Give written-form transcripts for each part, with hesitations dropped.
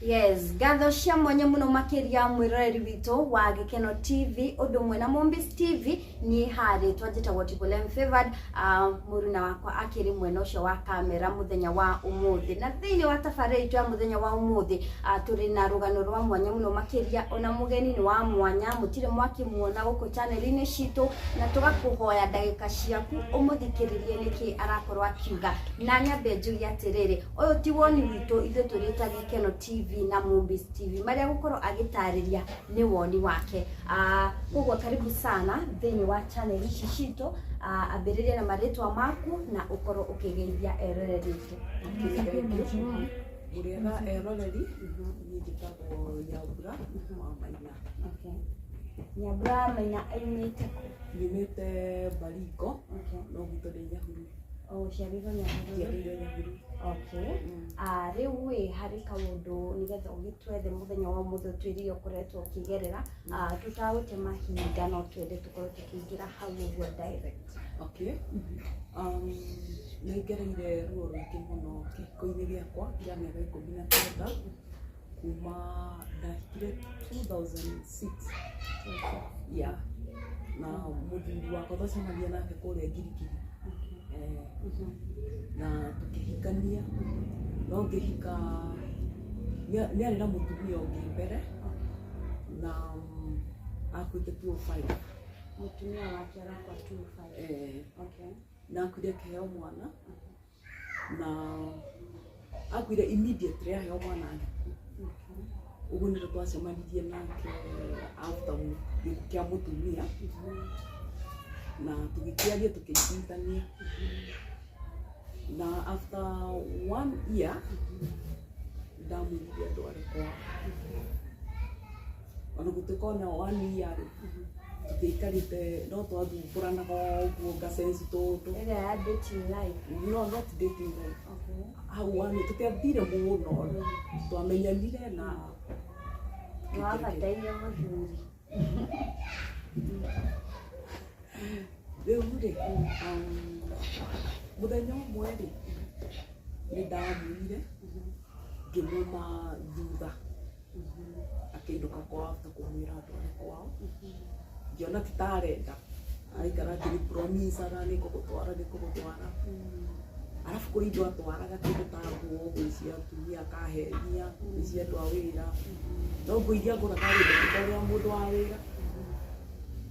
Yes, ngatho cia mwanya muno makiria mwiroreri witũ wa Gĩkeno TV ũndũ ũmwe na Mombis TV. Niĩ harĩ twanjĩtagwo Triple M Favored, mũruna wakwa akĩrĩ mwena ũcio wa kamera mũthenya wa ũmũthĩ. Na thĩinĩ wa tabarĩra itũ ya mũthenya wa ũmũthĩ, tũrĩ na rũgano rwa mwanya mũno makĩria, ona mũgeni nĩ wa mwanya, mũtirĩ mwakĩmuona gũkũ channel-inĩ citũ, na tũgakũhoya ndagĩka ciaku ũmũthikĩrĩrie nĩkĩ arakorwo akiuga. Na nyambe njuge atĩrĩrĩ, ũyũ ti woni witũ ithuĩ tũrĩ ta Gĩkeno TV na Mombis TV, marĩa gũkorwo agĩtarĩria nĩ woni wake. Koguo karibu sana thĩinĩ wa channel ici citũ. Ambĩrĩria na marĩtwa maku na ũkorwo ũkĩgeithia eroreri aitũ. Mũrĩega eroreri, niĩ njĩtagwo Nyambura wa Maina. Okay. Nyambura wa Maina aumĩte kũ? Nyumĩte Baringo, no gwitũ nĩ Nyahururu. Ũciarĩirwo Nyahururu? Njiarĩirwo Nyahururu. Okay. Rĩu ĩ harĩ kaũndũ nĩgetha ũgĩtwethe mũthenya wa ũmũthĩ ũtwĩrire ũkoretwo ũkĩgerera, tũtagũte mahinda no twende tũkorwo tũkĩingĩra hau ũguo direct. Okay. Nĩ ngereire ruo rũingĩ mũno kĩhiko-inĩ gĩakwa kĩa mĩaka 19 kuma ndahikire 2006. Yeah. Na mũthuri wakwa twacemania nake kũrĩa Ngirikiri. Na tũkĩhikania, no ngĩhika nĩ arĩ na mũtumia ũngĩ mbere na akuĩte 205. Mũtumia wake arakua 205? Eh. Okay. Na akuire akĩheo mwana, na akuire immediately aheo mwana agĩkua. Ũguo nĩrĩo twacemanirie nake after gĩkuũ kĩa mũtumia, na tũgĩkĩaria tũkĩiguithania, na after one year ndamwĩrire ndware kwao. Ona gũtuĩka ona one year rĩ, tũtiaikarĩte, no twathumbũranaga ũguo ngacenci tũndũ. Ĩrĩa ya dating life? No, not dating life. Okay. Hau one tũtiathire mũno, twamenyanire na Nĩwabataire mũthuri. Rĩu rĩ, mũthenya ũmwe rĩ, nĩ ndamuire ngĩmuma thutha akĩinũka kwao after kũmwĩra ndware kwao, ngĩona ti ta arenda, araikara akĩrĩ promisaga nĩ ngũgũtwara, nĩ ngũgũtwara, arabu kũrĩ indo atwaraga kĩndũ ta nguo, nguo cia atumia akahenia, nguo cia andũ a wĩra, no nguo iria ngũraga rĩ, ti ta ũrĩa mũndũ wa wĩra.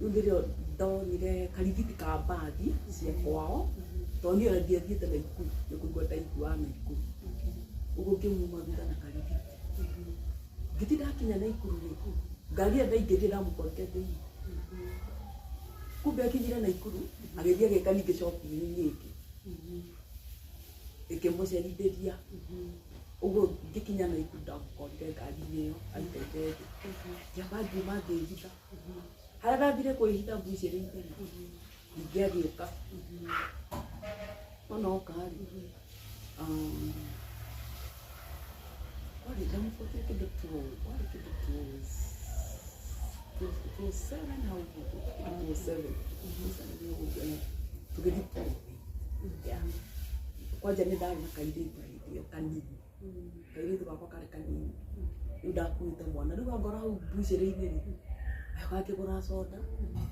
Rĩu nĩrĩo ndonire karithiti ka mbathi cia kwao, tondũ niĩ ona ndiathiĩte Naikuru, nĩ kũigua ndaiguaga Naikuru. Ũguo ngĩmuma thutha na karithiti, ngĩthiĩ. Ndakinya Naikuru rĩ, ngari ĩyo ndaingĩrire ndamũkorire thĩinĩ. Kumbe akinyire Naikuru agĩthiĩ agĩka ningĩ shopping ĩngĩ ĩkĩmũcerithĩria. Ũguo ngĩkinya Naikuru ndamũkorire ngari-inĩ ĩyo aikarĩte thĩ. Ngĩamba ngiuma ngĩhitha harĩa ndathire kwĩhitha mbucĩrĩ-inĩ rĩ, ningĩ agĩũka. Ona oka rĩ, kwarĩ ndamũkorire kĩndũ two, kwarĩ kĩndũ two seven hau ũguo, kĩndũ 2:07, 2:07 ũguo, tũgĩthiĩ 2:08. Yeah. Kwanja nĩ ndarĩ na kairĩtu hĩndĩ ĩyo kanini, kairĩtu gakwa karĩ kanini. Rĩu ndakuĩte mwana, rĩu angora hau mbucĩrĩ-inĩ rĩ, agĩũka akĩgũra soda.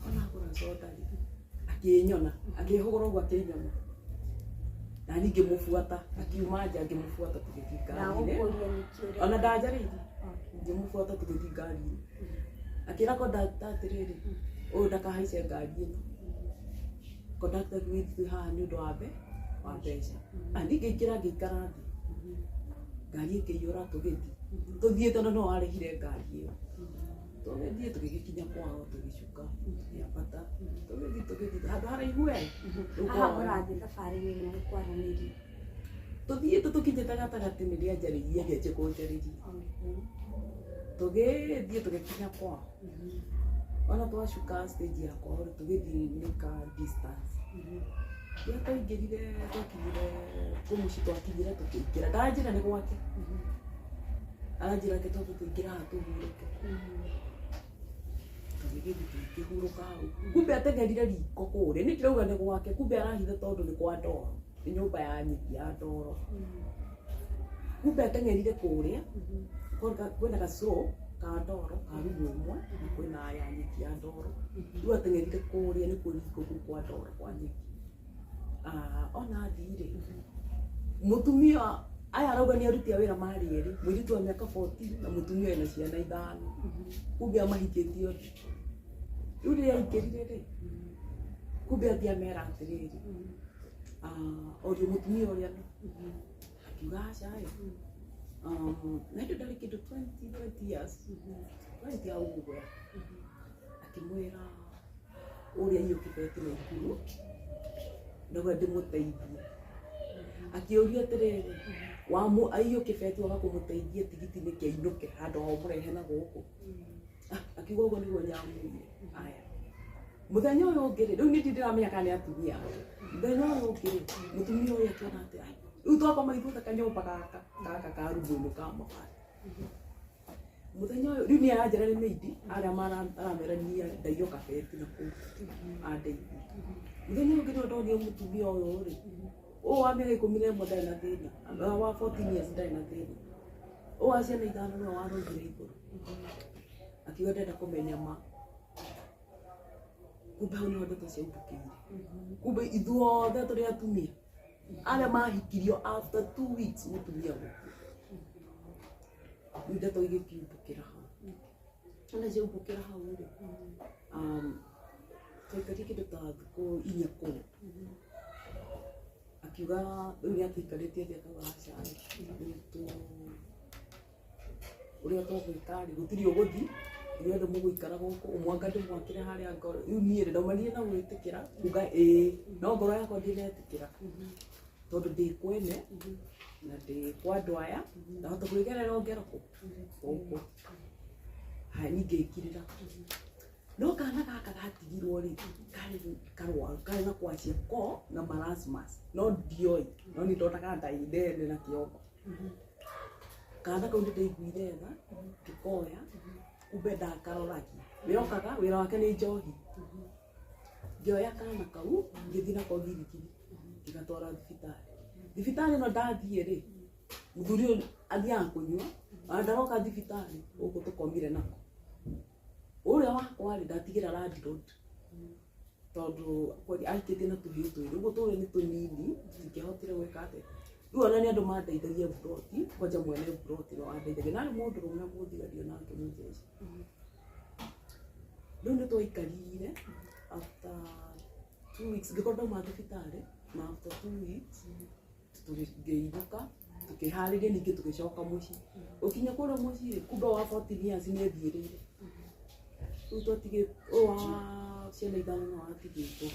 Ona agũra soda rĩ, akĩnyona, akĩhũgũra ũguo akĩnyona, na niĩ ngĩmũbuata. Akiuma nja ngĩmũbuata tũgĩthiĩ ngari-inĩ. Ndagũkũria nĩkĩ ũrenda. Ona ndanjarĩirie. Ngĩmũbuata tũgĩthiĩ ngari-inĩ, akĩra kondakta atĩrĩrĩ, ũyũ ndakahaice ngari ĩno. Kondakta akiuga ithuĩ haha nĩ ũndũ wa mbeca. Na niĩ ngĩingĩra ngĩikara thĩ, ngari ĩkĩiyũra, tũgĩthiĩ. Tũthiĩte na no arĩhire ngari ĩyo. Tũgĩthiĩ tũgĩgĩkinya kwao, tũgĩcuka, tũkĩambata, tũgĩthiĩ tũgĩthiĩ handũ haraihu we. Rĩu Haha kwao mũrathiĩ thabarĩ-inĩ nĩ mũkwaranĩria? Tũthiĩte tũkinyĩte gatagatĩ nĩrĩa anjarĩirie, agĩanjia kũnjarĩria. Tũgĩthiĩ tũgĩkinya kwao. Ona twacuka stage ya kwao rĩ, tũgĩthiĩ nĩ ka distance. Rĩrĩa twaingĩrire, twakinyire kũmũciĩ, twakinyire tũkĩingĩra, ndanjĩra nĩ gwake, aranjĩra reke twambe tũingĩre haha tũhurũke. Tũgĩgĩthiĩ tũkĩhurũka hau. Kumbe ateng'erire riko kũrĩa, niĩ ndĩrauga nĩ gwake, kumbe arahitha tondũ nĩ kwa ndoro, nĩ nyũmba ya nyeki ya ndoro. Kumbe ateng'erire kũrĩa. Kwĩna gacũrũ ka ndoro ka rumu ĩmwe na kwĩna ya nyeki ya ndoro. Rĩu ateng'erire kũrĩa nĩkuo riko kũu kwa ndoro kwa nyeki. Ona athiĩ-rĩ, mũtumia aya arauga nĩ aruti a wĩra marĩ erĩ, mũirĩtu wa mĩaka 14 na mũtumia wĩna ciana ithano. Kumbe amahikĩtie othe. Rĩu rĩrĩa aingĩrire-rĩ, kumbe athiĩ amera atĩrĩrĩ, orio mũtumia ũrĩa nũ? Akiuga aca ĩ. Na hĩndĩ ndarĩ kĩndũ 20 years, 20 hau ũguo. Akĩmwĩra ũrĩa aiyũ kĩbeti na ikuru, ndauga ndĩmũteithie. Akĩũria atĩrĩrĩ, aiyũ kĩbeti waga kũmũteithia tigiti nĩkĩ ainũke handũ ha ũmũrehe na gũkũ. Akiuga ũguo nĩguo nyamuire. Aya. Mũthenya ũyũ ũngĩ rĩ, rĩu niĩ ndĩramenya kana nĩ atumia ake. Mũthenya ũyũ ũngĩ rĩ, mũtumia ũyũ akĩona atĩ, ai, rĩu twakoma ithuothe kanyũmba gaka, gaka ka rumu ĩno ka mabati. Mũthenya ũyũ, rĩu niĩ aranjĩra nĩ maid, arĩa aramera niĩ ndaiywo kabeti na kũu, andeithie. Mũthenya ũyũ ũngĩ nĩguo ndonire mũtumia ũyũ rĩ, ũyũ wa mĩaka 11 ndarĩ na thĩna, wa 14 years ndarĩ na thĩna. Ũyũ wa ciana ithano nĩwe warũgire igũrũ. Akiuga ndenda kũmenya ma. Kumbe hau nĩho ndeto ciaumbũkĩire. Kumbe ithuothe tũrĩ atumia arĩa mahikirio after 2 weeks mũtumia gũkua. Rĩu ndeto igĩkiumbũkĩra hau. Ona ciaumbũkĩra hau rĩ, twaikarire kĩndũ ta thikũ inya kũu. Akiuga rĩu nĩatũikarĩtie thĩ akauga aca rĩu ũrĩa tũgwĩka rĩ, gũtirĩ ũgũthiĩ, inyuothe mũgũikara gũkũ, ũmwe anga ndĩmwakĩre harĩa ngoro. Rĩu niĩ rĩ, ndaumanire na gwĩtĩkĩra, kuga ĩĩ, no ngoro yakwa ndĩnetĩkĩra. Tondũ ndĩ kwene, na ndĩ kwa andũ aya, ndahota kwĩgerera ngero kũ? Gũkũ. Haya niĩ ngĩkirĩra. No kana gaka gatigirwo rĩ, karĩ karwaru, karĩ na kwashiorkor na marasmus. No ndioĩ, no niĩ ndonaga nda ĩ nene na kĩongo. Kana kau nĩndaiguire tha, ngĩkoya, kumbe ndakaroragia. We okaga, wĩra wake nĩ njohi. Ngĩoya kana kau, ngĩthiĩ nako Ngirigiri, ngĩgatwara thibitarĩ. Thibitarĩ ĩno ndathiĩ rĩ, mũthuri ũyũ athiaga kũnyua, ona ndaroka thibitarĩ, gũkũ tũkomire nako. Ũrĩa wakwa rĩ, ndatigĩra landlord. Tondũ kweli ahikĩtie na tũhĩĩ twĩrĩ, ũguo tũrĩ nĩ tũnini, ingĩahotire gwĩka atĩa. Rĩu ona nĩ andũ mandeithagia mburoti, kwanja mwene mburoti no andeithagia, na arĩ mũndũrũme mũthigari onake mũjeshi. Rĩu nĩ twaikarire after 2 weeks, ngĩkorwo ndauma thibitarĩ, na after 2 weeks ngĩinũka, tũkĩharĩria ningĩ tũgĩcoka mũciĩ. Gũkinya kũrĩa mũciĩ rĩ, kumbe wa 14 years nĩ ethiĩrĩire. Rĩu twatigĩtwo, ũyũ wa ciana ithano nĩwe watigĩtwo.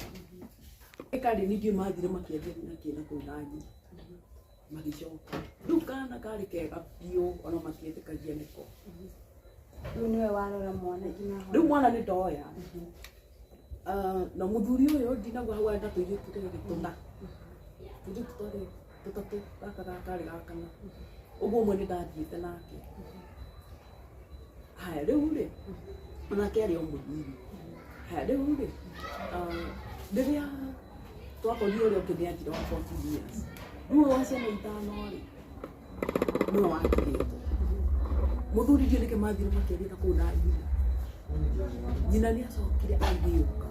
Ĩkarĩ ningĩ mathire makĩendia na kĩna kũu na nyina. Magĩcoka. Rĩu kana karĩ kega biũ ona matietĩkagia nĩko. Rĩu nĩwe warora mwana nginya hau. Rĩu mwana nĩ ndoya. Na mũthuri ũyũ ndinagua hau arĩ na tũirĩtu rĩrĩ tũna. Tũirĩtu twarĩ tũtatũ, gaka karĩ ga kana. Ũguo ũmwe nĩ ndathiĩte nake. Haya rĩu rĩ, onake arĩ o mũnini. Haya rĩu rĩ, rĩrĩa twakorire ũrĩa ũngĩ nĩ athire wa 14 years. Rĩu ũyũ wa ciana ithano rĩ, nĩwe watigĩtwo. Mũthuri ndiũĩ nĩkĩ mathire makĩaria na kũu na nyina. Nyina nĩ acokire agĩũka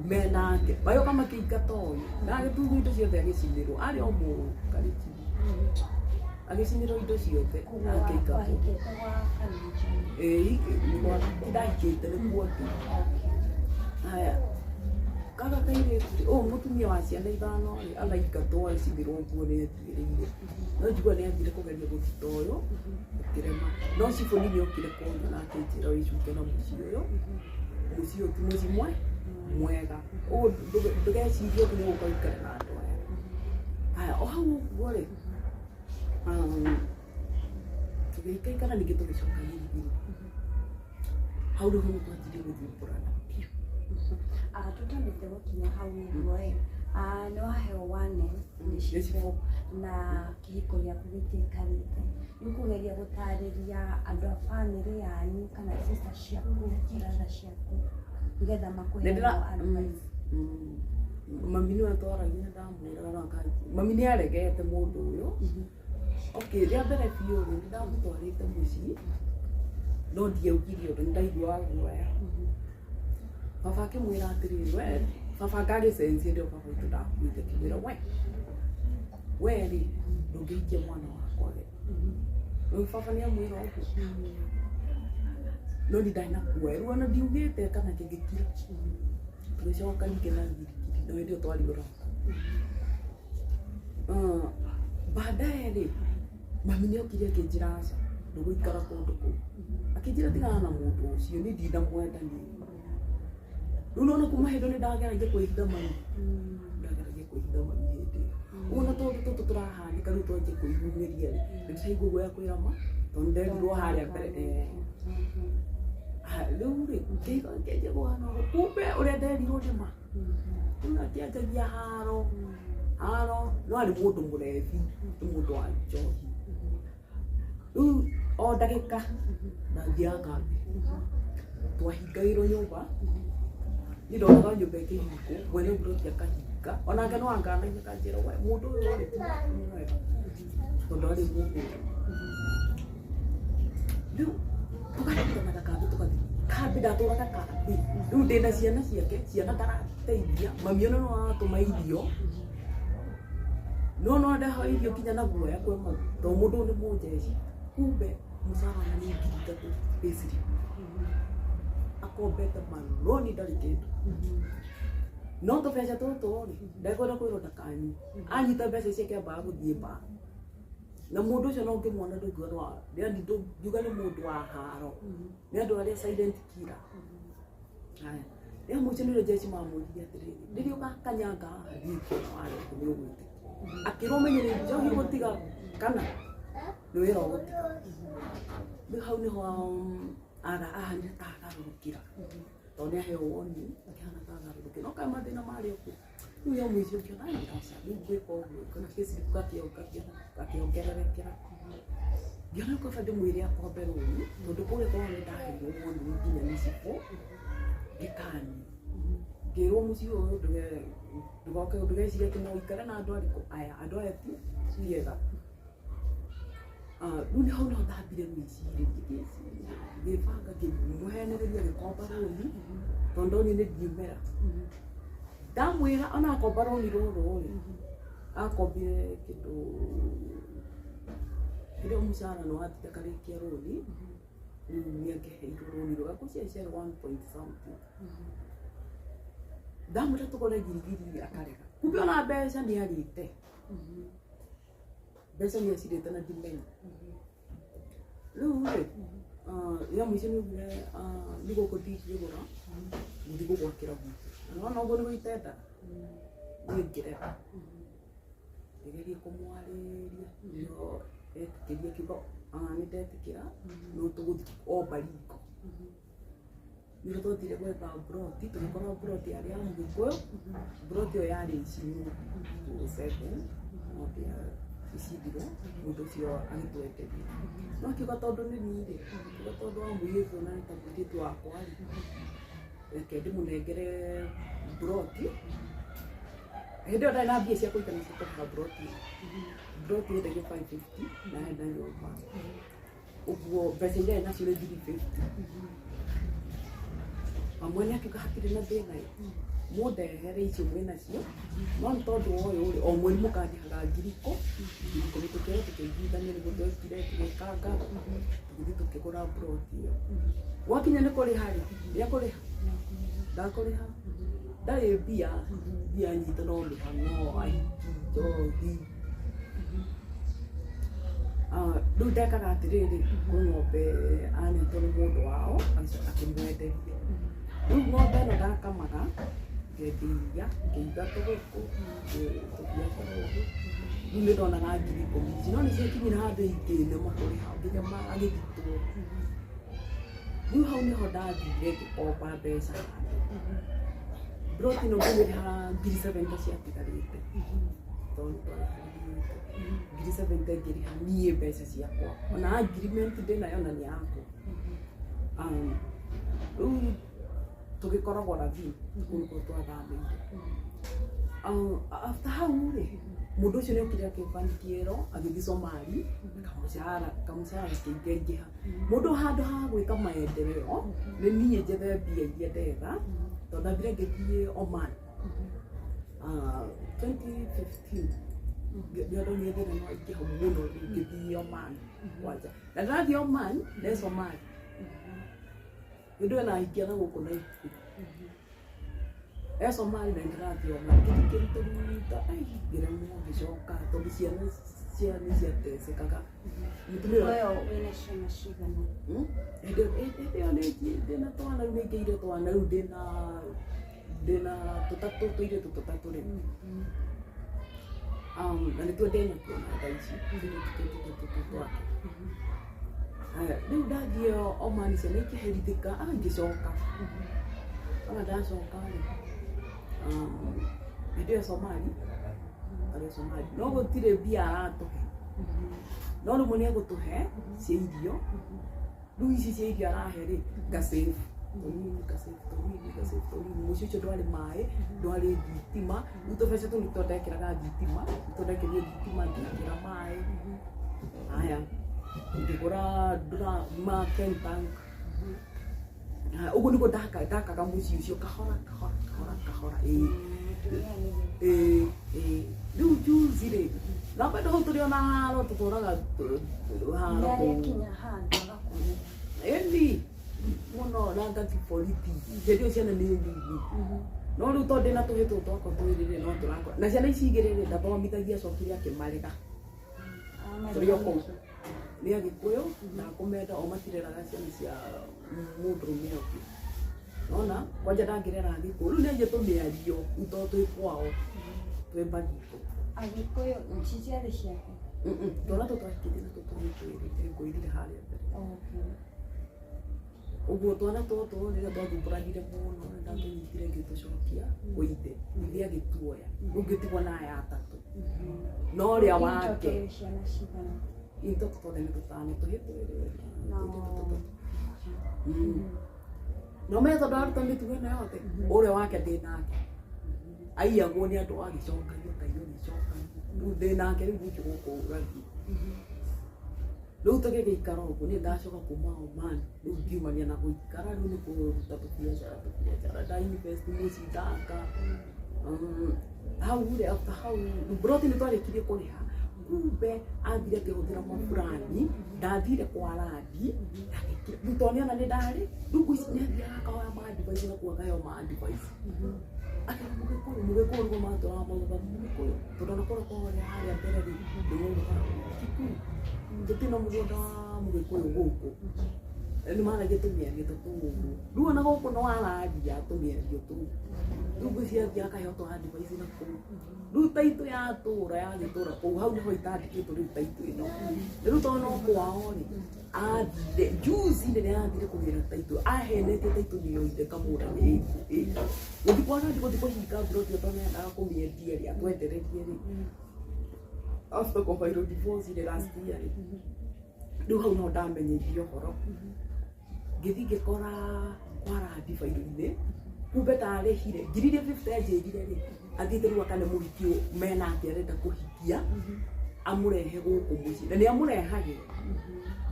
menake, magĩũka makĩingata ũyũ, na agĩtunywo indo ciothe agĩcinĩrwo, arĩ o mũkarĩki. Agĩcinĩrwo indo ciothe akĩingatwo. Wahikĩte gwa Karenjini. Ĩĩ, ndahikĩte nĩkuo ndĩ. Haya, gaka kairĩtu rĩ, ũyũ mũtumia wa ciana ithano rĩ, araingatwo agĩcinĩrwo nguo nĩ ethiĩrĩire. No njigua nĩ athire kũgeria gũthita ũyũ, akĩrema. No cibũ nĩ okire kũnyona akĩnjĩra wĩcuke na mũciĩ ũyũ. Mũciĩ ũyũ ti mũciĩ mwega. Ũguo ndũgecirie atĩ nĩ ũgũka ũikare na andũ aya. Haya, o hau ũguo rĩ, tũgĩikaikara ningĩ tũgĩcoka Gĩthigiri. Hau rĩu nĩ twanjirie gũthumbũrana biũ. Tũtanĩte gũkinya hau ũguo ĩ, nĩ waheo warning nĩ cibũ na kĩhiko gĩaku gĩtiaikarĩte. Nĩ ũkũgeria gũtarĩria andũ a bamĩrĩ yanyu kana sister ciaku, brother ciaku nĩgetha makũhe more advice. Mami nĩwe twaragia ndamwĩraga no akanjĩra. Mami nĩ aregete mũndũ ũyũ. Okay, rĩa mbere biũ rĩ, nĩ ndamũtwarĩte mũciĩ no ndiaugire ũndũ, nĩ ndaiguaga guoya. Baba akĩmwĩra atĩrĩrĩ, we baba ngagĩcenjia ndio baba witũ ndakuĩte, akĩmwĩra we we rĩ ndũngĩhikia mwana wakwa we. Rĩu baba nĩ amwĩra ũguo, no ni ndarĩ na guoya rĩu ona ndiugĩte kana kĩngĩkira. Tũgĩcoka ningĩ na girigiri no hĩndĩ ĩyo twarĩ ũrata. Baadaye rĩ, mami nĩ okire akĩnjĩra aca, ndũgũikara kũndũ kũu. Akĩnjĩra tigana na mũndũ ũcio, niĩ ndinamwenda niĩ. Rĩu nona kuma hĩndĩ ĩyo nĩ ndageragia kwĩhitha mami, ndageragia kwĩhitha mami hĩndĩ ĩyo. Ũguo na tũndũ tũtũ tũrahanĩka rĩu twanjia kwĩyumĩria rĩ, nĩ ndĩraigua guoya kwĩra ma, tondũ nderirwo harĩa mbere eh. Ah, rĩu rĩ, ngĩigua ngĩanjia kũhana ũguo, kumbe ũrĩa nderirwo nĩ ma. Rĩu akĩanjagia haro, haro, no arĩ mũndũ mũrebi, nĩ mũndũ wa njohi. Rĩu o ndagĩka ndathiaga kambĩ, twahingagĩrwo nyũmba, niĩ ndonaga nyũmba ĩkĩhingwo, mwene mburoti akahinga, onake no anganagia akanjĩra we mũndũ ũyũ rĩ ti mwega, tondũ arĩ mũhũri. Rĩu tũgahinganaga kambĩ tũgathiĩ kambĩ, ndatũraga kambĩ, rĩu ndĩna ciana ciake, ciana ndarateithia, mami ona no aratũma irio, no no ndahoya irio nginya na guoya kwĩ mami, tondũ mũndũ ũyũ nĩ mũnjeci, kumbe mũcara ona nĩ 3,000 payslip, akombete maroni ndarĩ kĩndũ. No tũbeca tũtũ rĩ, ndekwenda kwĩrwo ndakanyue, anyita mbeca ciake ambaga gũthiĩ bar. Na mũndũ ũcio no ũngĩmuona ndũngiuga nĩ wa, yani ndũngiuga nĩ mũndũ wa haro, nĩ andũ arĩa silent killer. Haya, rĩa mũico nĩrĩo jeshi mamũririe atĩrĩrĩ, rĩrĩa ũgakanyanga haha thiĩ kuona warengwo nĩ ũgwĩtĩkia. Akĩrwo menye nĩ njohi ũgũtiga kana nĩ wĩra ũgũtiga. Rĩu hau nĩho ahanire ta agarũrũkĩra, tondũ nĩ aheo woni akĩhana ta agarũrũkĩra, no kaĩ mathĩna marĩ o kuo. Rĩu ya mũico ngĩona ai aca, rĩu ngwĩka ũguo, kana payslip gakĩongererekera. Ngĩona rĩu kaba ndĩmwĩre akombe rũni, tondũ kũrĩa kwao nĩ ndaheirwo woni nginya nĩ cibũ, ngĩkanio. Ngĩrwo mũciĩ ũyũ ndũgoke ndũgecirie atĩ no ũikare na andũ arĩkũ aya, andũ aya ti ega. Rĩu nĩ hau nĩho ndambire gwĩcirĩria, ngĩciria, ngĩbanga ngĩmũhenereria agĩkomba rũni, tondũ ndonire nĩ ndiumĩra. Ndamwĩra ona akomba rũni rũrũ rĩ, akombire kĩndũ kĩrĩa mũcara nĩ wathire akarĩkia rũni, rĩu nĩ angĩheirwo rũni rũu, ngwĩciria ciarĩ one point something. Ndamwĩra tũgũre girigiri akarega. Kumbe ona mbeca nĩ arĩte. Mbeca nĩ acirĩte na ndimenya. Rĩu rĩ, rĩa mũico nĩ augire nĩ gũkũ ndingĩgũra, ngũthiĩ gũgwakĩra gwitũ. Na nĩwona ũguo nĩguo itendaga, niĩ ngĩrega. Ngĩgeria kũmwarĩria, no etĩkĩria akiuga nĩ ndetĩkĩra, no tũgũthiĩ o Baringo. Nĩrĩo twathire gwetha mburoti, tũgĩkora mburoti yarĩ ya Mũgĩkũyũ, mburoti ĩyo yarĩ Icinyo 207, no ĩcindirwo, mũndũ ũcio agĩtwenderia. No akiuga tondũ nĩ niĩ rĩ, akiuga tondũ wa mũirĩtu ona nĩ ta mũirĩtu wakwa rĩ, reke ndĩmũnengere mburoti. Hĩndĩ ĩyo ndarĩ na mbia cia kũigana cia kũrĩha mburoti ĩyo. Mburoti yendagio 550 na hena nyũmba. Ũguo mbeca iria arĩ nacio nĩ 350. Mwene akiuga hatirĩ na thĩna ĩ, mũndehere icio mwĩ nacio, no nĩ tondũ wa ũyũ rĩ, o mweri mũkandĩhaga 10,000, tũkĩoya tũkĩiguithania nĩguo twekire tũgĩkanga, tũgĩthiĩ tũkĩgũra mburoti ĩyo. Gwakinya nĩ kũrĩha rĩ, nĩekũrĩha? Ndakũrĩha. Ndarĩ mbia, mbia nyitũ no mĩhang'o, ahiki, njohi. Rĩu ndekaga atĩrĩrĩ, kwĩ ng'ombe anetwo nĩ mũndũ wao, agĩcoka akĩmwenderia. Rĩu ng'ombe ĩno ndakamaga, ngendia iria, ngĩiga tũgũkũ, tũbiacara ũguo. Rĩu nĩ ndonaga 10,000 ici, no nĩ ciakinyire handũ ikĩnema kũrĩha nginya agĩthitwo. Rĩu hau nĩho ndathire ngĩkomba mbeca handũ. Mburoti ĩno ngĩmĩrĩha 70,000 ciatigarĩte, tondũ nĩ twarĩhanĩrĩte. 70,000 ngĩrĩha niĩ mbeca ciakwa, ona agreement ndĩnayo na nĩ yakwa. Rĩu tũgĩkoragwo Ravine, kũu nĩkuo twathamĩire. After hau rĩ, Mũndũ ũcio nĩ okire akĩbanikiĩrwo agĩthiĩ Somali, kamũcara kamũcara gakĩingaingĩha. Mũndũ handũ ha gwĩka maendeleo nĩ niĩ njethe mbia iria ndetha, tondũ ndathire ngĩthiĩ Oman 2015, nĩo ndonire thĩna nĩ waingĩha mũno, rĩu ngĩthiĩ Oman kwanja. Na ndĩrathiĩ Oman nĩ Somali hĩndĩ ĩyo nahikia na gũkũ Naikuru e Somali na ndĩrathiĩ Oman ngĩthiĩ ngĩrutaruta, ai, ngĩremwo ngĩcoka tondũ ciana cia nĩ ciatecekaga. Mũtumia Ũyũ wĩna ciana cigana? Hĩndĩ ĩyo ndĩna twana, rĩu nĩingĩire twana, rĩu ndĩna tũtatũ, tũirĩtu tũtatũ rĩu. Na nĩtuo ndĩnatuo na thaa ici tũirĩtu tũtũ tũtatũ twake. Haya, rĩu ndathiĩ Oman ciana ikĩherithĩka, ah, ngĩcoka. Ona ndacoka rĩ, hĩndĩ ĩyo Somali, arĩ Somali, no gũtirĩ mbia aratũhe, no rĩmwe nĩ egũtũhe cia irio. Rĩu ici cia irio arahe rĩ, ngasave tũnini, ngasave tũnini, ngasave tũnini. Mũciĩ ũcio ndwarĩ maĩ, ndwarĩ thitima. Rĩu tũbeca tũu nĩtuo ndekĩraga thitima, nĩtuo ndekĩrire thitima, ngĩkĩra maĩ. Haya, ngĩgũra ndura ma ten tank. Haya, ũguo nĩguo ndakaga mũciĩ ũcio kahora kahora kahora kahora, ĩĩ. Ĩĩ ĩĩ, rĩu juzi rĩ, na bado hau tũrĩ ona haro, tũtũraga haro kũu. Nĩarĩkinya handũ agakuona. Ĩni mũno, na ngathi borithi hĩndĩ ĩyo ciana nĩ nini, no rĩu tondũ ndĩna tũhĩ tũtũ twakwa twĩrĩ rĩ, no tũrakora na ciana ici igĩrĩ rĩ, ndathomithagia, acokire akĩmarega. Tũrĩ o kũu nĩ Agĩkũyũ na kũmenda o matireraga ciana cia mũndũrũme ũngĩ, nona kwanja ndangĩrera Agĩkũyũ. Rĩu nĩ anjia tũmĩario, rĩu tondũ twĩ kwao twĩ Baringo. Agĩkũyũ ci ciarĩ ciake? Twana tũtũ twahikĩtie natuo tũhĩ twĩrĩ, ngũirire harĩa mbere. Ũguo twana tũtũ rĩrĩa twathumbũranire mũno, nĩ ndatũnyitire ngĩtũcokia kwĩ ithe, ithe agĩtuoya, rĩu ngĩtigwo na aya atatũ, no ũrĩa wake Ciana cigana? Ithatũ, tondũ nĩ tũtano, tũhĩ twĩrĩ na tũirĩtu tũtatũ. No menye tondũ aruta mĩtugo ĩno yothe, ũrĩa wake ndĩ nake, aiyagwo nĩ andũ, agĩcokagio kaiywo, agĩcokagio, rĩu ndĩ nake rĩu ningĩ gũkũ rugby. Rĩu tũgĩgĩikara ũguo, niĩ ndacoka kuma Oman, rĩu ngiumania na gũikara, rĩu nĩ kũruta tũbiacara tũbiacara, nda invest mũciĩ, ndaka. Hau rĩ, after hau mburoti nĩ twarĩkirie kũrĩha, kumbe athire akĩhũthĩra maburani, ndathire kwa randi agĩkĩra rĩu tondũ nĩona nĩ ndarĩ rĩu ngwĩci nĩ athiaga akahoya ma advice na kuo akaheo ma advice, akĩra Mũgĩkũyũ, Mũgĩkũyũ nĩguo matũraga maugaga Mũgĩkũyũ, tondũ ona kũrĩa kwao harĩa mbere rĩ, nĩ maugaga Kikuyu, tũtirĩ na mũgũnda wa Mũgĩkũyũ gũkũ. Nĩ maragia tũmĩario ta tũu ũguo, rĩu ona gũkũ no araria tũmĩario tũu. Rĩu ngwĩciria athiaga akaheo tũ advice na kũu, rĩu taitũ yatũra yagĩtũra kũu, hau nĩho itandĩkĩtwo rĩu taitũ ĩno. Rĩu tondũ no kwao rĩ, athire juzi rĩrĩa athire kũgĩra taitũ, ahenetie taitũ nĩyo ithe kamũra nĩ ĩkũ gũthiĩ kwa randi, gũthiĩ kũhinga mburoti tondũ nĩendaga kũmĩendia rĩ, atwendererie rĩ, after kũbairwo divorce rĩ, last year rĩ. Rĩu hau no ndamenyeirie ũhoro, ngĩthiĩ ngĩkora kwa randi bairũ-inĩ, kumbe ndarĩhire ngiri iria 50 anjĩrire rĩ, athiĩte rĩu akane mũhiki menake arenda kũhikia, amũrehe gũkũ mũciĩ, na nĩ amũrehage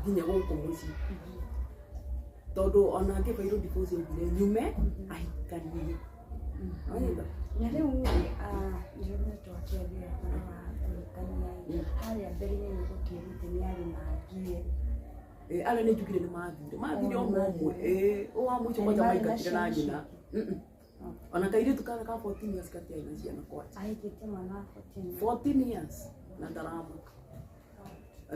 nginya gũkũ mũciĩ, tondũ ona ngĩbairwo divorce augire nyume ahikanie. Wanyita? Na rĩu rĩ, ndĩrona twakĩaria ũhoro wa kũhikania ĩ, harĩa mbere-inĩ nĩ gũkĩrĩte nĩ arĩ mangie. Arĩa nĩ njugire nĩ mathire, mathire Oh, ũmwe ũmwe. nĩmathire. Ũyũ wa mũico Na kwanja nĩmarĩ na maingatire na ciana nyina. ciake? Ona kairĩtu karĩa ka 14 years gatiarĩ na ciana kwanja. Ahikĩtie mwana wa 14? 14 years na ndaramaka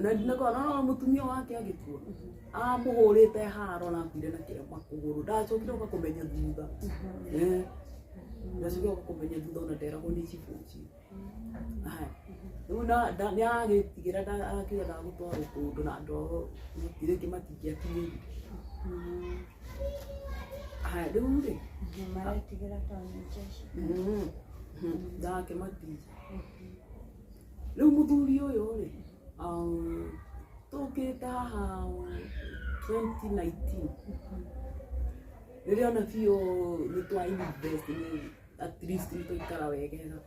na ndinakona no mũtumia wake agĩkua amũhũrĩte haro na akuire na kĩrema kũgũrũ. Ndacokire ũka kũmenya thutha. Ndacokire ũka kũmenya thutha, ona nderagwo nĩ cibũ ũcio. Haya, rĩu na nĩ agĩtigĩra akiuga ndagũtwarwo kũndũ na andũ ao rĩngĩ matingĩakinyĩire. Haya, rĩu rĩ Maretigĩra tondũ nĩ jeshi. Ndakĩmatija. Rĩu mũthuri ũyũ rĩ, tũkĩte haha 2019, rĩrĩa ona biũ nĩ twa invest, nĩ at least nĩ twaikara wegega.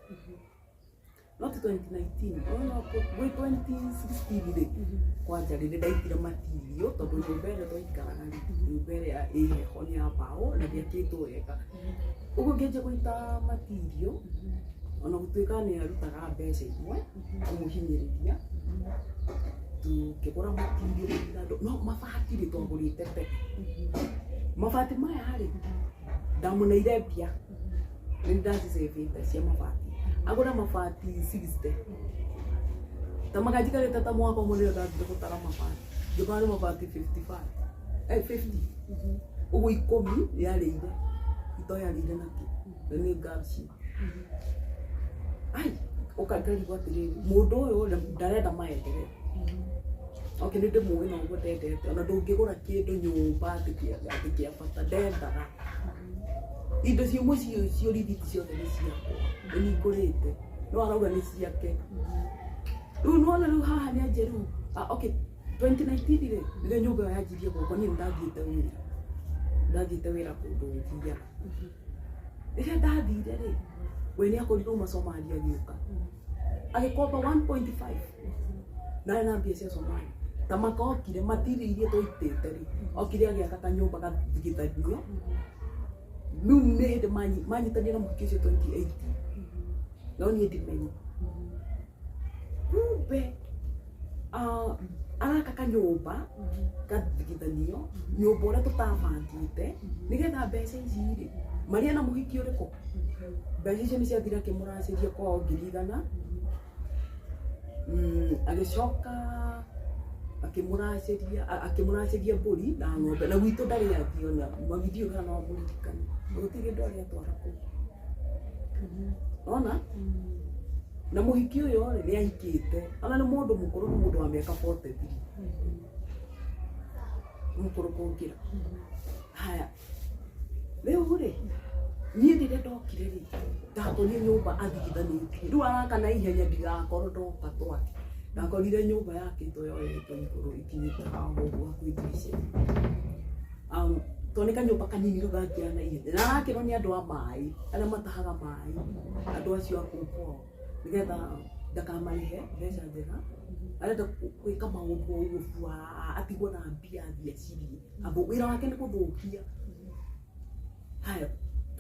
Not 2019, no, gwĩ 2016 rĩ, kwanja rĩ, nĩ ndaitire matirio tondũ nyũmba ĩrĩa twaikaraga rĩ, nyũmba ĩrĩa ĩ heho nĩ ya mbaũ na ndĩakĩtwo wega. Ũguo ngĩanjia gũita matirio, ona gũtuĩka nĩ arutaga mbeca imwe kũmũhinyĩrĩria, tũkĩgũra matirio andũ, no mabati rĩ twagũrĩte tene. Mabati maya rĩ, ndamũneire mbia, nĩ ndacicĩbĩte cia mabati. Agũra mabati 60. Ta makanjikarĩte ta mwaka ũmwe nĩrĩo ndathire gũtara mabati. Ngĩkora nĩ mabati 55. 50. Ũguo 10 yarĩire. Itoyarĩire nakĩ. Na nĩ ngacina. Ai, ũkangarigwo atĩrĩrĩ, mũndũ ũyũ ndarenda maendeleo. Okay, nĩ ndĩmũĩ na ũguo ndendete. Ona ndũngĩgũra kĩndũ nyũmba atĩ kĩa bata, ndendaga. Indo cia mũciĩ ũcio rithiti ciothe nĩ ciakwa, nĩ niĩ ngũrĩte. No arauga nĩ ciake. Rĩu nĩwona rĩu haha nĩ anjia rĩu, okay, 2019 rĩ, rĩrĩa nyũmba ĩyo yanjirie gwakwo, niĩ nĩ ndathiĩte wĩra. Ndathiĩte wĩra kũndũ thiaga. Rĩrĩa ndathire rĩ, we nĩ akorirwo uma Somalia agĩũka. Agĩkomba 1.5. Ndarĩ na mbia cia Somalia. Ta makokire matiri iria twaitĩte rĩ, okire agĩaka kanyũmba gathigithanio. Rĩu nĩ hĩndĩ manyitanire na mũhiki ũcio 2018. No niĩ ndimenye. Kumbe araka kanyũmba gathigithanio, nyũmba ũrĩa tũtabangĩte, nĩgetha mbeca ici rĩ, marĩa na mũhiki ũrĩkũ? Mbeca icio nĩ ciathire akĩmũracĩria kwao 100,000. Agĩcoka akĩmũracĩria mbũri na ng'ombe, na gwitũ ndarĩ athiĩ ona mami ndiũĩ kana no amũririkane. Gũtirĩ kĩndũ arĩ atwara kũu. Ona? Na mũhiki ũyũ rĩ, nĩ ahikĩte. Ona nĩ mũndũ mũkũrũ, nĩ mũndũ wa mĩaka 43. Mũkũrũ kũngĩra. Haya. Rĩu rĩ, niĩ rĩrĩa ndokire rĩ, ndakorire nyũmba athigithanĩtie. Rĩu araka na ihenya ndigakorwo ndoka twake. Ndakorire nyũmba yakĩtwo yoetwo igũrũ ikinyĩte haha ũguo hakuhĩ ndirica. Tondũ nĩ kanyũmba kanini rĩu gangĩara na ihenya. Na arakĩrwo nĩ andũ a maĩ, arĩa matahaga maĩ, andũ acio a kũu kwao, nĩgetha ndakamarĩhe mbeca njega. Arenda gwĩka maũndũ o ũguo bua, atigwo na mbia athiĩ acirie. Abu wĩra wake nĩ gũthũkia. Haya,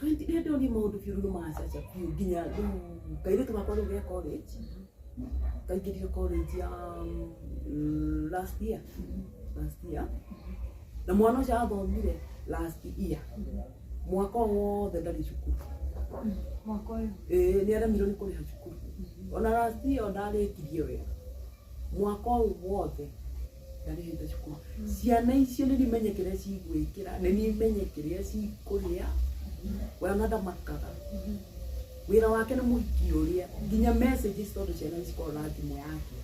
rĩrĩa ndonire maũndũ biũ rĩu macaca biũ nginya rĩu kairĩtu gakwa rĩu ge college. Kaingĩrire college ya last year. Last year. Na mwana ũcio athomire last year. Mwaka wothe ndarĩ cukuru. Mwaka ũyũ? Ĩĩ, nĩ aremirwo nĩ kũrĩha cukuru. Ona last year ndarĩkirie wega. Mwaka ũyũ wothe ndarĩhĩte cukuru. Ciana icio nĩ nimenye kĩrĩa cigwĩkĩra, nĩ nimenye kĩrĩa cikũrĩa. We ona ndamakaga. Wĩra wake nĩ mũhiki ũrĩa, nginya messages tondũ ciana cikoragwo na thimũ yake.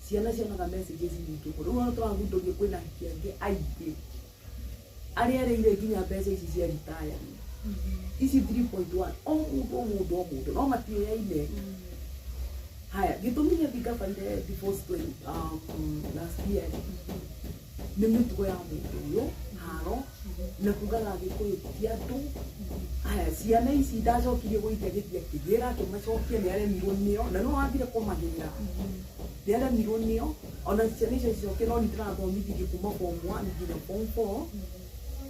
Ciana cionaga messages nyingĩ mũno. Rĩu ona tũragundũria kwĩna ahiki angĩ aingĩ arĩa arĩire nginya mbeca ici cia retirement. Ici 3.1, o mũndũ, o mũndũ, o mũndũ, no matiũyaine. Haya, gĩtũmi gĩa ngabaire divorce last year nĩ mĩtugo ya mũndũ ũyũ, haro, na kugaga Gĩkũyũ ti andũ. Haya, ciana ici ndacokirie gũikia gĩthiĩ akĩgĩra, akĩmacokia, nĩ aremirwo nĩo, na no athire kũmagĩra. Nĩ aremirwo nĩo, ona ciana icio cicoke no nĩ ndĩrathomithirie kuma form 1 nginya form 4.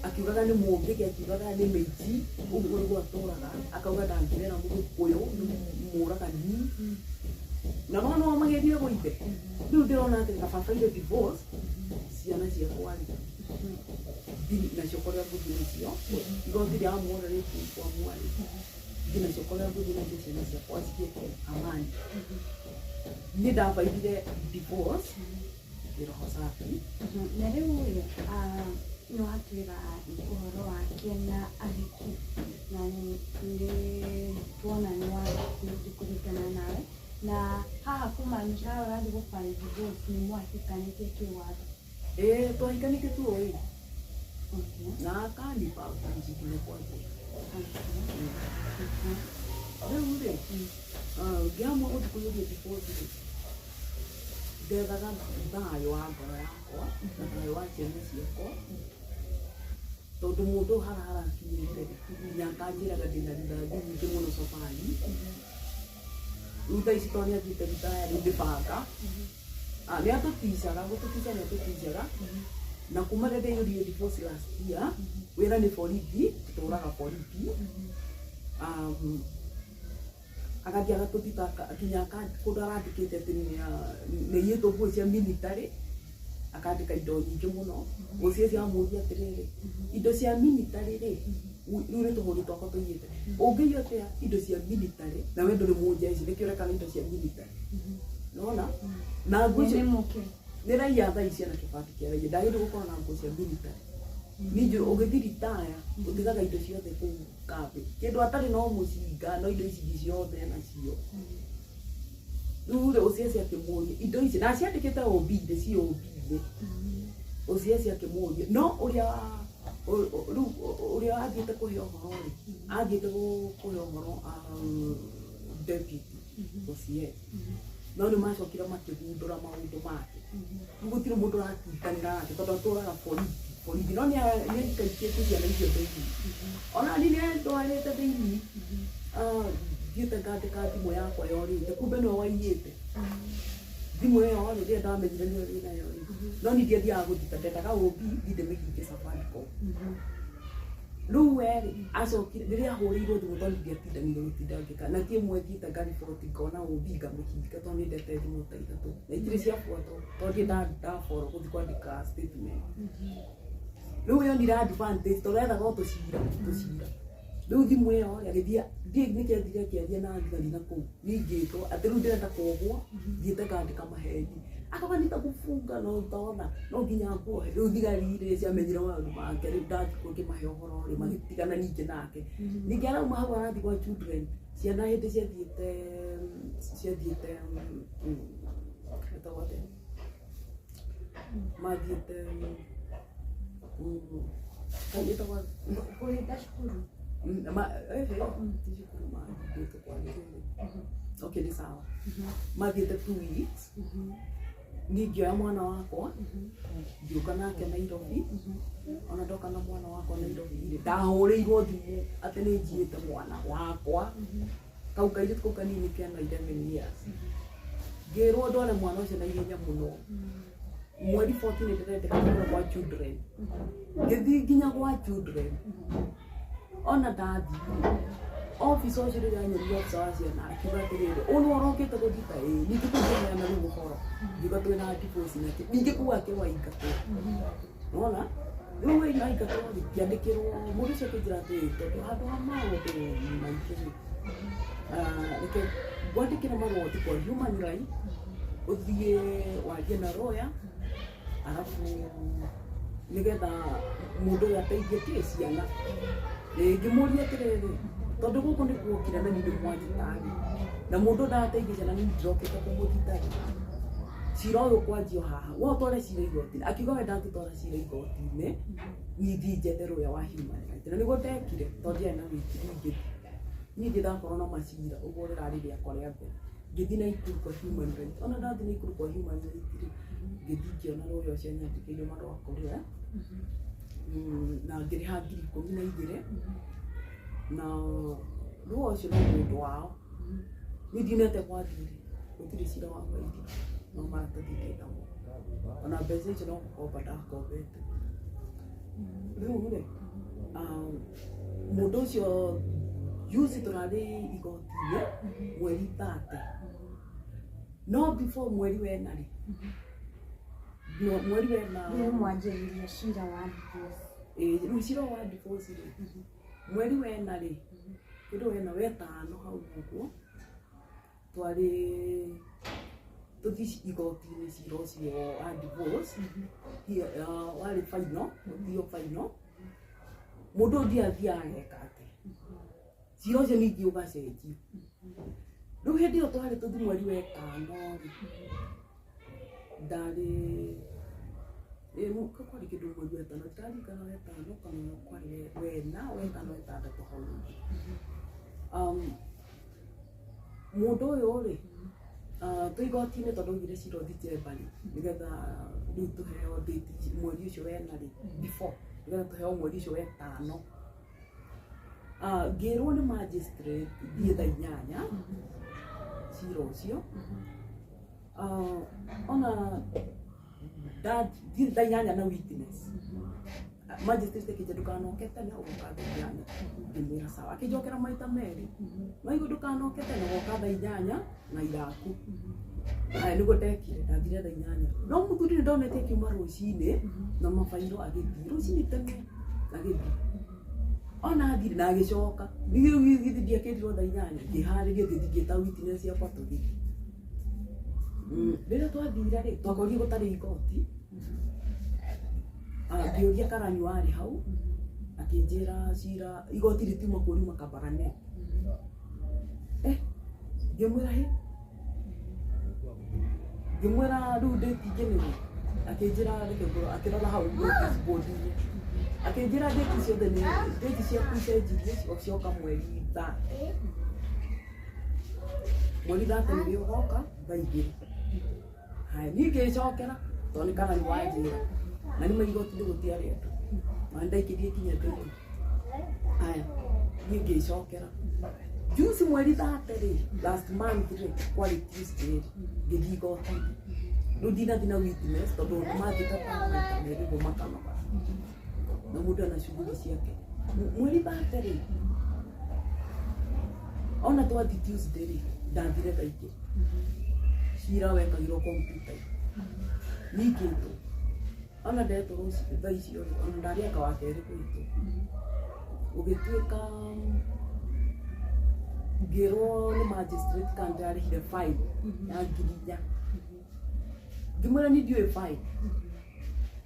Akiugaga nĩ mũngĩki, akiugaga nĩ mĩici, ũguo nĩguo atũraga, akauga ndangĩrera mũgĩkũyũ, nĩ mũragani. Na no no magĩrire gũithe. Rĩu ndĩrona atĩ ngababaire divorce, ciana ciakwa rĩ, thiĩ nacio kũrĩa ngũthiĩ nacio, igoti rĩamuona rĩngĩ kuamua rĩ, thiĩ nacio kũrĩa ngũthiĩ nacio ciana ciakwa cigĩte amani. Niĩ ndabairire divorce, roho safi. Na rĩu rĩ, nĩ watwĩra ũhoro wake na ahiki, na nĩ tuona nĩ kũringana nawe, na haha kumaanisha haha ũrathiĩ gũ-file divorce nĩ mwahikanĩtie kĩwatho? Ĩĩ, twahikanĩtie tu ũĩ. Na akanipa nginya kwa njĩra. Rĩu rĩ, ngĩamua gũthiĩ kũiyũria divorce rĩ, ndethaga thayũ wa ngoro yakwa na thayũ wa ciana ciakwa, tondũ mũndũ ũyũ haha harakinyĩte rĩ, nginya akanjĩraga ndĩna rithathi nyingĩ mũno cobari. Rĩu thaa ici tondũ nĩ athiĩte ritaya rĩu ndĩbanga. Ah, nĩ atũticaga, gũtũtica nĩ atũticaga. Na kuma rĩrĩa ndaiyũririe divorce last year, wĩra nĩ borithi, tũtũraga borithi. Agathiĩ agatũthitanga nginya kũndũ arandĩkĩte atĩ nĩ aiyĩtwo nguo cia military, akandĩka indo nyingĩ mũno. Mũciĩ amũria atĩrĩrĩ, indo cia military rĩ, rĩu nĩ tũhũri twakwa tũiyĩte, ũngĩiywo atĩa indo cia military na we ndũrĩ mũnjeshi, nĩkĩ ũreka na indo cia military? Nĩwona? Na nguo icio Nĩ mũke. Nĩ raia thaa ici ena kĩbandĩ kĩa raia, ndagĩrĩirwo gũkorwo na nguo cia military. Ningĩ ũgĩthiĩ ritaya ũtigaga indo ciothe kũu kambĩ, kĩndũ atarĩ no mũcinga, no indo ici ingĩ ciothe enacio. Rĩu rĩ, ũciaci akĩmũria indo ici, na aciandĩkĩte OB-inĩ, ci OB-inĩ. Ũciaci akĩmũria, no ũrĩa rĩu ũrĩa athiĩte kũhe ũhoro rĩ, athiĩte kũhe ũhoro deputy OCS. No nĩ macokire makĩgundũra maũndũ make. Rĩu gũtirĩ mũndũ ũratindanĩra nake tondũ atũraga borithi, borithi. No nĩ aikaikĩtie ciana icio thĩinĩ. Ona niĩ nĩ andwarĩte thĩinĩ. Thiĩte ngandĩka thimũ yakwa yorĩte, kumbe nĩwe waiyĩte. Thimũ ĩyo rĩ, rĩrĩa ndamenyire nĩwe wĩnayo rĩ, no niĩ ndiathiaga gũthita, ndendaga OB thiĩ ndĩmĩhinge Safaricom. Rĩu we rĩ, acokire rĩrĩa ahũrĩirwo thimũ tondũ ndiatindanire gũtinda ngĩka, na ti ĩmwe thiĩte ngariboti ngona OB ngamĩhinga tondũ nĩ ndete thimũ ta ithatũ na itirĩ ciabuatwo tondũ ndirĩ ndaboro gũthiĩ kwandĩka statement. Rĩu yonire advantage tondũ ethaga o tũcira tũcira. Rĩu thimũ ĩyo rĩ, agĩthiĩ ndiũĩ nĩkĩ athire akĩaria na thigari na kũu ningĩtwo atĩ rĩu ndĩrenda kuohwo thiĩte ngandĩka maheni. Akauga nitakufunga na utaona no nginya nguohe. Rĩu thigari rĩrĩa ciamenyire maũndũ make rĩu ndathiĩ kũu ngĩmahe ũhoro rĩ magĩtigana ningĩ nake. Ningĩ arauma hau arathiĩ gwa children, ciana hĩndĩ ciathiĩte ciathiĩte ĩtagwo atĩa? Mathiĩte ĩtagwo Kũhinga cukuru. Ti cukuru mathiĩte kwarĩrĩria. Okay, nĩ sawa. Mathiĩte 2 weeks. Niĩ ngĩoya mwana wakwa ngĩũka nake Nairobi. Ona ndoka na mwana wakwa Nairobi rĩ, ndahũrĩirwo thimũ atĩ nĩ njiĩte mwana wakwa. Kau kairĩtu kau kanini kena 11 years. Ngĩrwo ndware mwana ũcio na ihenya mũno. Mweri 14 ndĩrendeka kũrĩa gwa children. Ngĩthiĩ nginya gwa children. Ona ndathiĩ officer ũcio rĩrĩa anyonirie officer wa ciana akiuga atĩrĩrĩ, ũyũ nĩwe ũrokĩte gũthita? Ĩĩ. Ningĩ kũu ngĩheana rĩu ũhoro ngiuga twĩna divorce nake, ningĩ kũu akĩrwo aingatwo. Nĩwona rĩu we aingatwo rĩ, ngĩandĩkĩrwo mũndũ ũcio akĩnjĩra atĩrĩ, tondũ handũ ha maũndũ maingĩ rĩ, reke ngwandĩkĩre marũa ũthiĩ kwa human right, ũthiĩ warie na lawyer, arabu nĩgetha mũndũ ũyũ ateithie kĩ ciana. Ngĩmũria atĩrĩrĩ, tondũ gũkũ nĩ kuokire na niĩ nĩ mwanjĩta-rĩ, na mũndũ ũyũ ndarateithia ciana, niĩ ndirokĩte kũmũthita-rĩ, cira ũyũ ũkwanjio haha, we ũtware cira igoti-inĩ. Akiuga we ndangĩtwara cira igoti-inĩ, niĩ thiĩ njethe lawyer wa human right. Na nĩguo ndekire tondũ ndiarĩ na wĩki niĩ ngĩthiĩ. Niĩ ndirĩ ndakorwo na macira ũguo rĩrarĩ rĩakwa rĩa mbere. Ngĩthiĩ Naikuru kwa human right. Ona ndathiĩ Naikuru kwa human right rĩ, ngĩthiĩ ngĩona lawyer ũcio anyandĩkĩire marũa kũrĩa, na ngĩrĩha 12,000, na lawyer ũcio no mũndũ wao. Niĩ ndinete gwathire, gũtirĩ cira wa gwathire, no maratathi ndĩnamo. Ona mbeca icio no gũkomba ndakombete. Rĩu rĩ, mũndũ ũcio juzi tũrarĩ igoti-inĩ mweri 30. No before mweri wena rĩ, mweri wena Rĩu mwanjĩrĩria cira wa divorce. Ĩĩ, rĩu cira wa divorce rĩ, mweri wena rĩ, kĩndũ wena wetano hau ũguo, twarĩ tũthiĩ igoti-inĩ cira ũcio wa divorce, warĩ final, ũthio final. Mũndũ ũyũ ndiathiaga ageka atĩa. Cira ũcio ningĩ ũgacenjio. Rĩu hĩndĩ ĩyo twarĩ tũthiĩ mweri wetano rĩ, ndarĩ kwarĩ kĩndũ mweri wetano, ndiraririkana wetano kana kwarĩ wena, wetano wetandatũ hau ũguo. Mũndũ ũyũ rĩ, twĩ igoti-inĩ tondũ augire cira ũthiĩ Chemba rĩ, nĩgetha rĩu tũheo date mweri ũcio wena rĩ, before, nĩgetha tũheo mweri ũcio wetano. Ngĩrwo nĩ magistrate thiĩ thaa 8. Cira ũcio ona ndathiĩ thaa 8 na witness magistrate akĩnjĩra ndũkanoke tene, ũgoka thaa 8. Ngĩmwĩra sawa. Akĩnjokera maita merĩ, maigũ ndũkanoke tene, ũgoka thaa 8 na iraku. Aya nĩguo ndekire, ndathire thaa 8, no mũthuri nĩ ndonete akiuma rũcinĩ na mabairo, agĩthiĩ rũcinĩ tene, agĩthiĩ ona athire na agĩcoka. Githĩ ndiakĩrirwo thaa 8? Ngĩharĩria, ngĩthiĩ ngĩta witness yakwa, tũthiĩ. Rĩrĩa twathire rĩ, twakorire gũtarĩ igoti. Ngĩũria karani warĩ hau, akĩnjĩra cira igoti rĩtiuma kuo, riuma Kabarane. Ngĩmwĩra hĩ, ngĩmwĩra rĩu date ingĩ nĩ rĩ? Akĩnjĩra reke ngorwo, akĩrora hau notice board-inĩ, akĩnjĩra date ciothe nĩ date ciaku icenjirie, cioka mweri 30. Mweri 30 nĩrĩo ũgoka thaa 2. Haya, niĩ ngĩcokera tondũ nĩ karani wanjĩra na nĩ maigoti nĩ gũtiarĩ andũ na ndaikĩrie kinya date. Haya, niĩ ngĩcokera juzi mweri 30 rĩ, last month rĩ, kwarĩ Tuesday rĩ, ngĩthiĩ igoti-inĩ. Rĩu ndinathiĩ na witness tondũ manjĩta maita merĩ ũguo makanoga na mũndũ ena shughuli ciake. Mweri 30 rĩ, ona twathi Tuesday rĩ, ndathire thaa 2. Cira wekagĩrwo kompiuta-inĩ, ningĩtwo ona ndetwo rũcinĩ thaa icio rĩ, ona ndarĩ anga wa kerĩ gwĩtwo. Gũgĩtuĩka ngĩrwo nĩ magistrate kana ndĩrarĩhire fine ya 4,000. Ngĩmwĩra niĩ ndiũĩ fine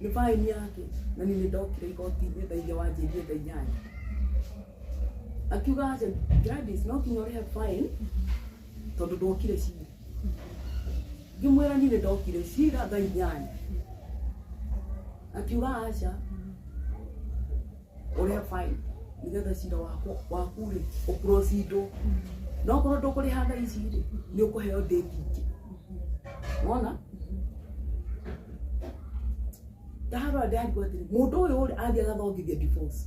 nĩ fine yake, na niĩ nĩ ndokire igoti-inĩ thaa iria wanjĩrire thaa 8. Akiuga aca, Gladys, no nginya ũrĩhe fine tondũ ndwokire cira. Ngĩmwĩra niĩ nĩ ndokire cira thaa 8. Akiuga aca, ũrĩhe fine nĩgetha cira waku rĩ ũproceedwo, no korwo ndũkũrĩha thaa ici rĩ, nĩ ũkũheo date ingĩ. Wona ndarora ndarigwo atĩrĩ, mũndũ ũyũ rĩ athiĩ agathongithia divorce,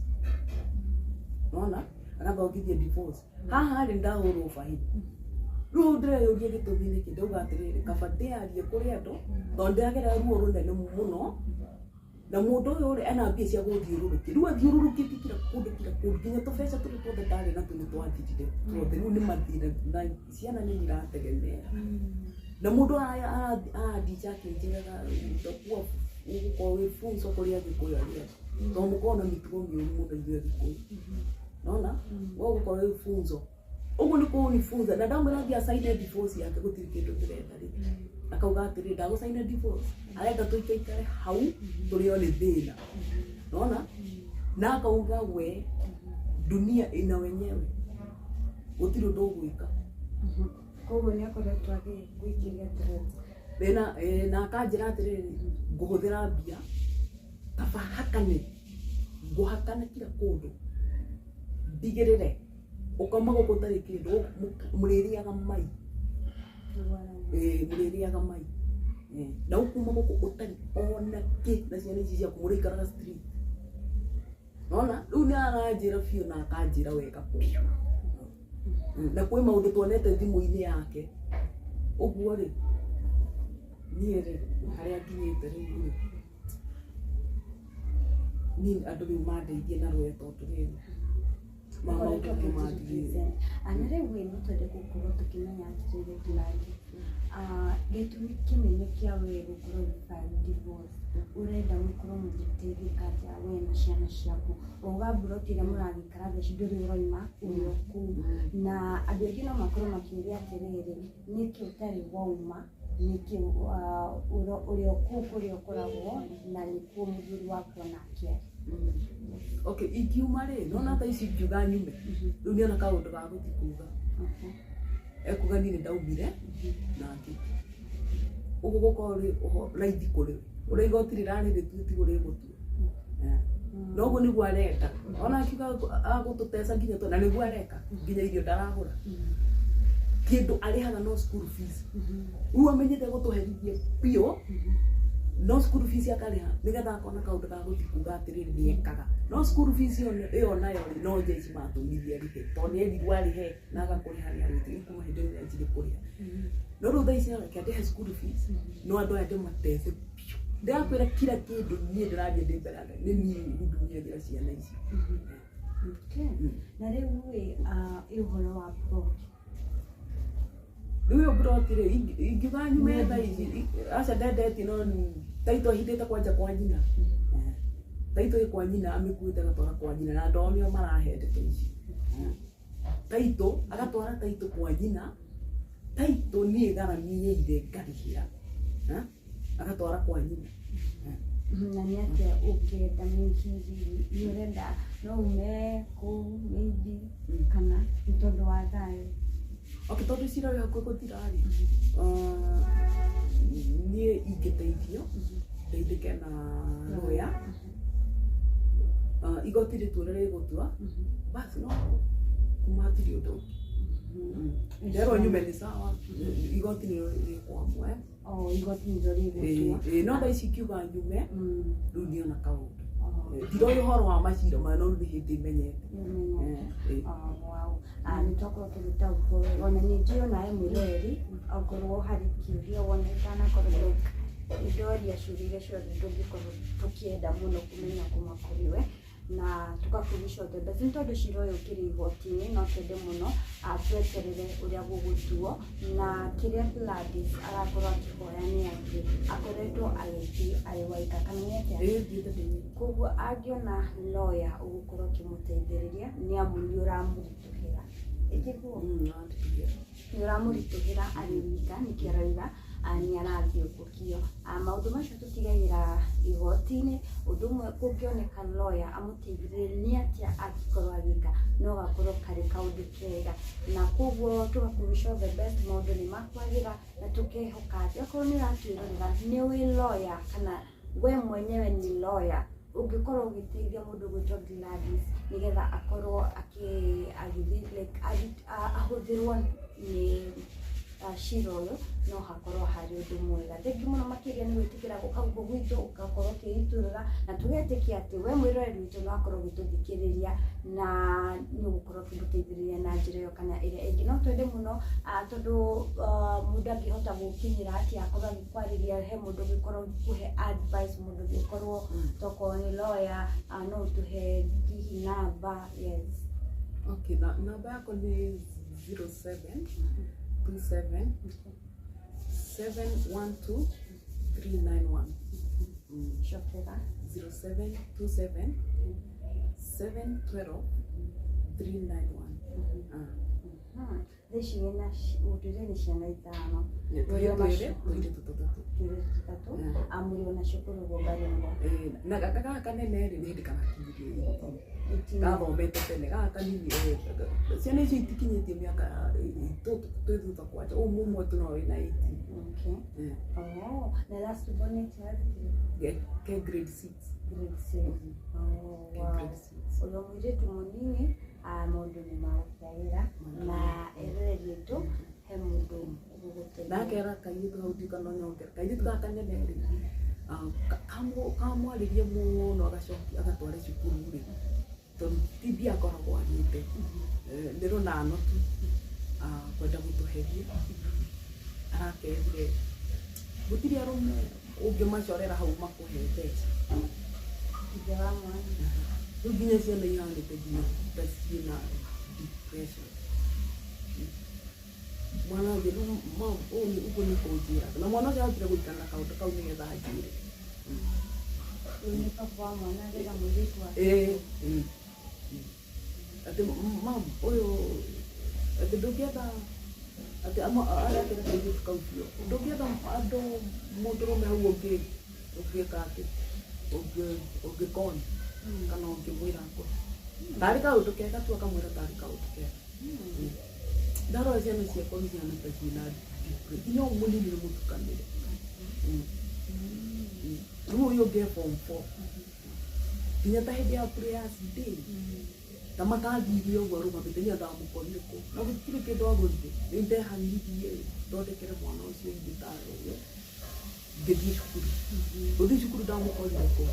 nona agathongithia divorce haha rĩ, ndahũrwo baini. Rĩu ndĩreyũria gĩtũmi nĩkĩ. Ndauga atĩrĩrĩ, kaba ndĩarie kũrĩ andũ tondũ ndĩragerera ruo rũnene mũno, na mũndũ ũyũ rĩ ena mbia cia gũthiũrũrũkia. Rĩu athiũrũrũkĩtie kila kũndũ, kila kũndũ, nginya tũbeca tũrĩa tuothe ndarĩ natuo nĩ twathirire tuothe. Rĩu nĩ mathĩna na ciana nĩ irategemea, na mũndũ arandica akĩnjĩraga utakuwa ũgũkorwo wĩ funzo kũrĩ Agĩkũyũ arĩa angĩ, tondũ mũkoragwo na mĩtugo mĩũru mũno ithuĩ Agĩkũyũ. Nona we ũgũkorwo wĩ funzo, ũguo nĩ kũnifunza. Na ndamwĩra athiĩ acaine divorce yake, gũtirĩ kĩndũ ndĩrenda rĩ, akauga atĩrĩ ndagũcaina divorce, arenda tũikaikare hau tũrĩo nĩ thĩna. Nona na akauga we dunia ina wenyewe, gũtirĩ ũndũ ũgwĩka. Koguo nĩ akoretwo agĩgwĩkĩria threat? Thĩna na akanjĩra atĩrĩrĩ, ngũhũthĩra mbia kaba hakane, ngũhakana kila kũndũ, ndigĩrĩre ũkauma gũkũ ũtarĩ kĩndũ, mũrĩrĩaga mai. Mũrĩrĩaga mai. Na ũkuma gũkũ ũtarĩ ona kĩ, na ciana ici ciaku mũrĩikaraga street. Nona rĩu nĩ aranjĩra biũ na akanjĩra wega biũ. Na kwĩ maũndũ tuonete thimũ-inĩ yake ũguo rĩ, niĩ rĩ, harĩa nginyĩte rĩu rĩ, niĩ andũ rĩu mandeithie na rũya, tondũ rĩrĩ maũndũ nĩ manginyĩte. Na rĩu ĩ, no twende gũkorwo tũkĩmenya atĩrĩrĩ, Gladys, gĩtũmi kĩnene kĩa we gũkorwo ũgĩ file divorce, ũrenda mũkorwo mũgĩteithĩka atĩa we na ciana ciaku? Wauga mburoti ĩrĩa mũragĩikara thaa ici ndũrĩ ũroima, ũrĩ o kũu, na andũ aingĩ no makorwo makĩũria atĩrĩrĩ, nĩkĩ ũtarĩ wauma, nĩkĩ ũrĩ o kũu kũrĩa ũkoragwo na nĩkuo mũthuri waku onake arĩ? Okay, ingiuma rĩ, nona thaa ici ingiuga nyume rĩu, nĩona kaũndũ ga gũthiĩ kuga, ekuga niĩ nĩ ndaumire nake ũguo, gũkorwo rĩ raithi kũrĩ ũrĩa igoti rĩrarĩ rĩtue, tiguo rĩgũtua. Na ũguo nĩguo arenda, ona akiuga agũtũteca nginya na nĩguo areka, nginya irio ndaragũra, kĩndũ arĩhaga no school fees. Rĩu amenyete gũtũherithia biũ. No school fees akarĩha nĩgetha akona kaũndũ ga gũthiĩ kuga atĩrĩrĩ nĩekaga. No school fees ĩyo nayo rĩ, no jeshi matũmithia arĩhe tondũ nĩerirwo arĩhe na aga kũrĩha nĩagwĩtio. Rĩu kuma hĩndĩ ĩyo nĩanjirie kũrĩha. No rĩu thaa ici reke ndĩhe school fees, no andũ aya ndĩmatece biũ. Ndĩrakwĩra kila kĩndũ niĩ ndĩrathiĩ ndĩ mbere ya Ngai, nĩ niĩ hundumiagĩra ciana ici. Okay. Na rĩu ĩ, ĩ ũhoro wa plot. Rĩu ĩyo plot rĩ, ingiuga nyume thaa ici, aca ndendetie no taitũ ahithĩte kwanja kwa nyina. Taitũ ĩ kwa nyina amĩkuĩte agatwara kwa nyina na andũ ao nĩo marahe ndeto ici. Taitũ agatwara taitũ kwa nyina, taitũ niĩ ngaramĩire ngarĩhĩra. Agatwara kwa nyina. Na nĩ atĩa ũngĩenda hihi nĩ ũrenda no ume kũu maybe kana nĩ tondũ wa thayũ? Okay, tondũ cira wĩ hakuhĩ gũthira rĩ, niĩ ingĩteithio ndeithĩke na lawyer, igoti rĩtue ũrĩa rĩgũtua, basi no kuma hatirĩ ũndũ ũngĩ. Nderwo nyume nĩ sawa, igoti nĩrĩo rĩkwamua. O igoti nĩrĩo rĩgũtua. Ĩĩ, no thaa ici ingiuga nyume, rĩu ndiona kaũndũ. Ndiroĩ ũhoro wa macira maya no rĩu nĩ hĩndĩ menyete. Nĩũmenyete. Wow. Nĩ twakorwo tũgĩtaũkwo wega ona ningĩ onawe mwĩroreri okorwo harĩ kĩũria wona itanakorwo like nĩndoria ciũria iria ciothe tũngĩkorwo tũkĩenda mũno kũmenya kuma kũrĩ we na tũgakũwish all the best. Nĩ tondũ cira ũyũ ũkĩrĩ igoti-inĩ no twende mũno tweterere ũrĩa gũgũtuo na kĩrĩa Gladys arakorwo akĩhoya nĩ atĩ akoretwo agĩthiĩ arĩ waika kana nĩ atĩa? Ĩĩ, thiĩte ndĩ wika. Koguo angĩona lawyer ũgũkorwo ũkĩmũteithĩrĩria nĩ amu nĩ ũramũritũhĩra. Ĩtiguo? Nĩũranditũhĩra. Nĩ ũramũritũhĩra arĩ wika nĩkĩo arauga nĩ arathiũngũkio. Maũndũ macio tũtigagĩra igoti-inĩ. Ũndũ ũmwe kũngĩoneka lawyer amũteithĩrĩrie nĩ atĩa angĩkorwo agĩka no gakorwo karĩ kaũndũ kega. Na koguo tũgakũ wish all the best, maũndũ nĩ makwagĩra na tũkehoka atĩ okorwo nĩ ũratwĩrorera nĩ ũĩ lawyer kana we mwenyewe ni lawyer ũngĩkorwo ũgĩteithia mũndũ ũgwĩtwo Gladys nĩgetha akorwo agĩthiĩ like ahũthĩrwo nĩ cira ũyũ no hakorwo harĩ ũndũ mwega. Thengiũ mũno makĩria nĩ gwĩtĩkĩra gũka gũkũ gwitũ ũgakorwo ũkĩitũrũra na tũgetĩkia atĩ we mwĩroreri witũ no akorwo ũgĩtũthikĩrĩria na nĩ ũgũkorwo ũkĩmũteithĩrĩria na njĩra ĩyo kana ĩrĩa ĩngĩ. No twende mũno tondũ mũndũ angĩhota gũkinyĩra atĩa akorwo agĩkwarĩria he mũndũ ũngĩkorwo ũgĩkũhe advice, mũndũ ũngĩkorwo tokorwo nĩ lawyer, no ũtũhe hihi namba. Yes. Okay, na namba yakwa nĩ 07 27 712 391. Cokera. 0727 712 391. Thaa ici wĩna ũndũire nĩ ciana ithano. Tũirĩtu twĩrĩ, tũirĩtu tũtatũ. Tũirĩtu tũtatũ. Mũrĩ onacio kũrĩ Baringo. Na gaka gaka kanene rĩ, nĩ hĩndĩ karakinyirie 18. 18. Gathomete tene, gaka kanini, ciana icio itikinyĩtie mĩaka twĩ thutha kwanja, ũyũ mũmwe tu no wĩna 18. Okay. Oh, na last born nĩ atĩa? Ke grade 6. Grade 6. Oh, Ke wow. grade 6. Ũrĩa mũirĩtu mũnini maũndũ nĩ magũkĩagĩra na eroreri aitũ he mũndũ ũgũgũteithia. Ndakera kairĩtu hau ndiũka no nyongere kairĩtu gaka kanene rĩ, kamwarĩria mũno agacokia agatware cukuru rĩ, tondũ ti mbia akoragwo agĩte, nĩ rũnano tu, kwenda gũtũheria arakerire gũtirĩ arũme ũngĩmacorera hau makũhe mbeca. Ithe wa mwana. Rĩu nginya ciana ihanĩte nginya ta ciĩna depression. Mwana ũngĩ rĩu ũũ ũguo nĩ kũnjĩra na mwana ũcio ahotire gũikara na kaũndũ kau nĩgetha anjĩre. Rĩu nĩ baba wa mwana arera mũirĩtu wake. Ĩĩ. Atĩ mam ũyũ atĩ ndũngĩetha atĩ arekĩra kairĩtu kau biũ ndũngĩetha andũ mũndũrũme hau ũngĩ ũngĩka atĩ ũngĩkona kana ũngĩmwĩra akũhe tarĩ kaũndũ kega tu akamwĩra tarĩ kaũndũ kega. Ndarora ciana ciakwa nĩ ciana ta ciĩna nginya ũyũ mũnini nĩ mũtukanĩre. Rĩu ũyũ ũngĩ e form 4 nginya ta hĩndĩ ya prayers day ta makathire ũguo arũgamĩte niĩ ndamũkorire kũu na gũtirĩ kĩndũ agũrire nĩ ndehang'irie thondekere mwana ũcio indo ta ũyũ. Ngĩthiĩ cukuru, gũthiĩ cukuru ndamũkorire kũu.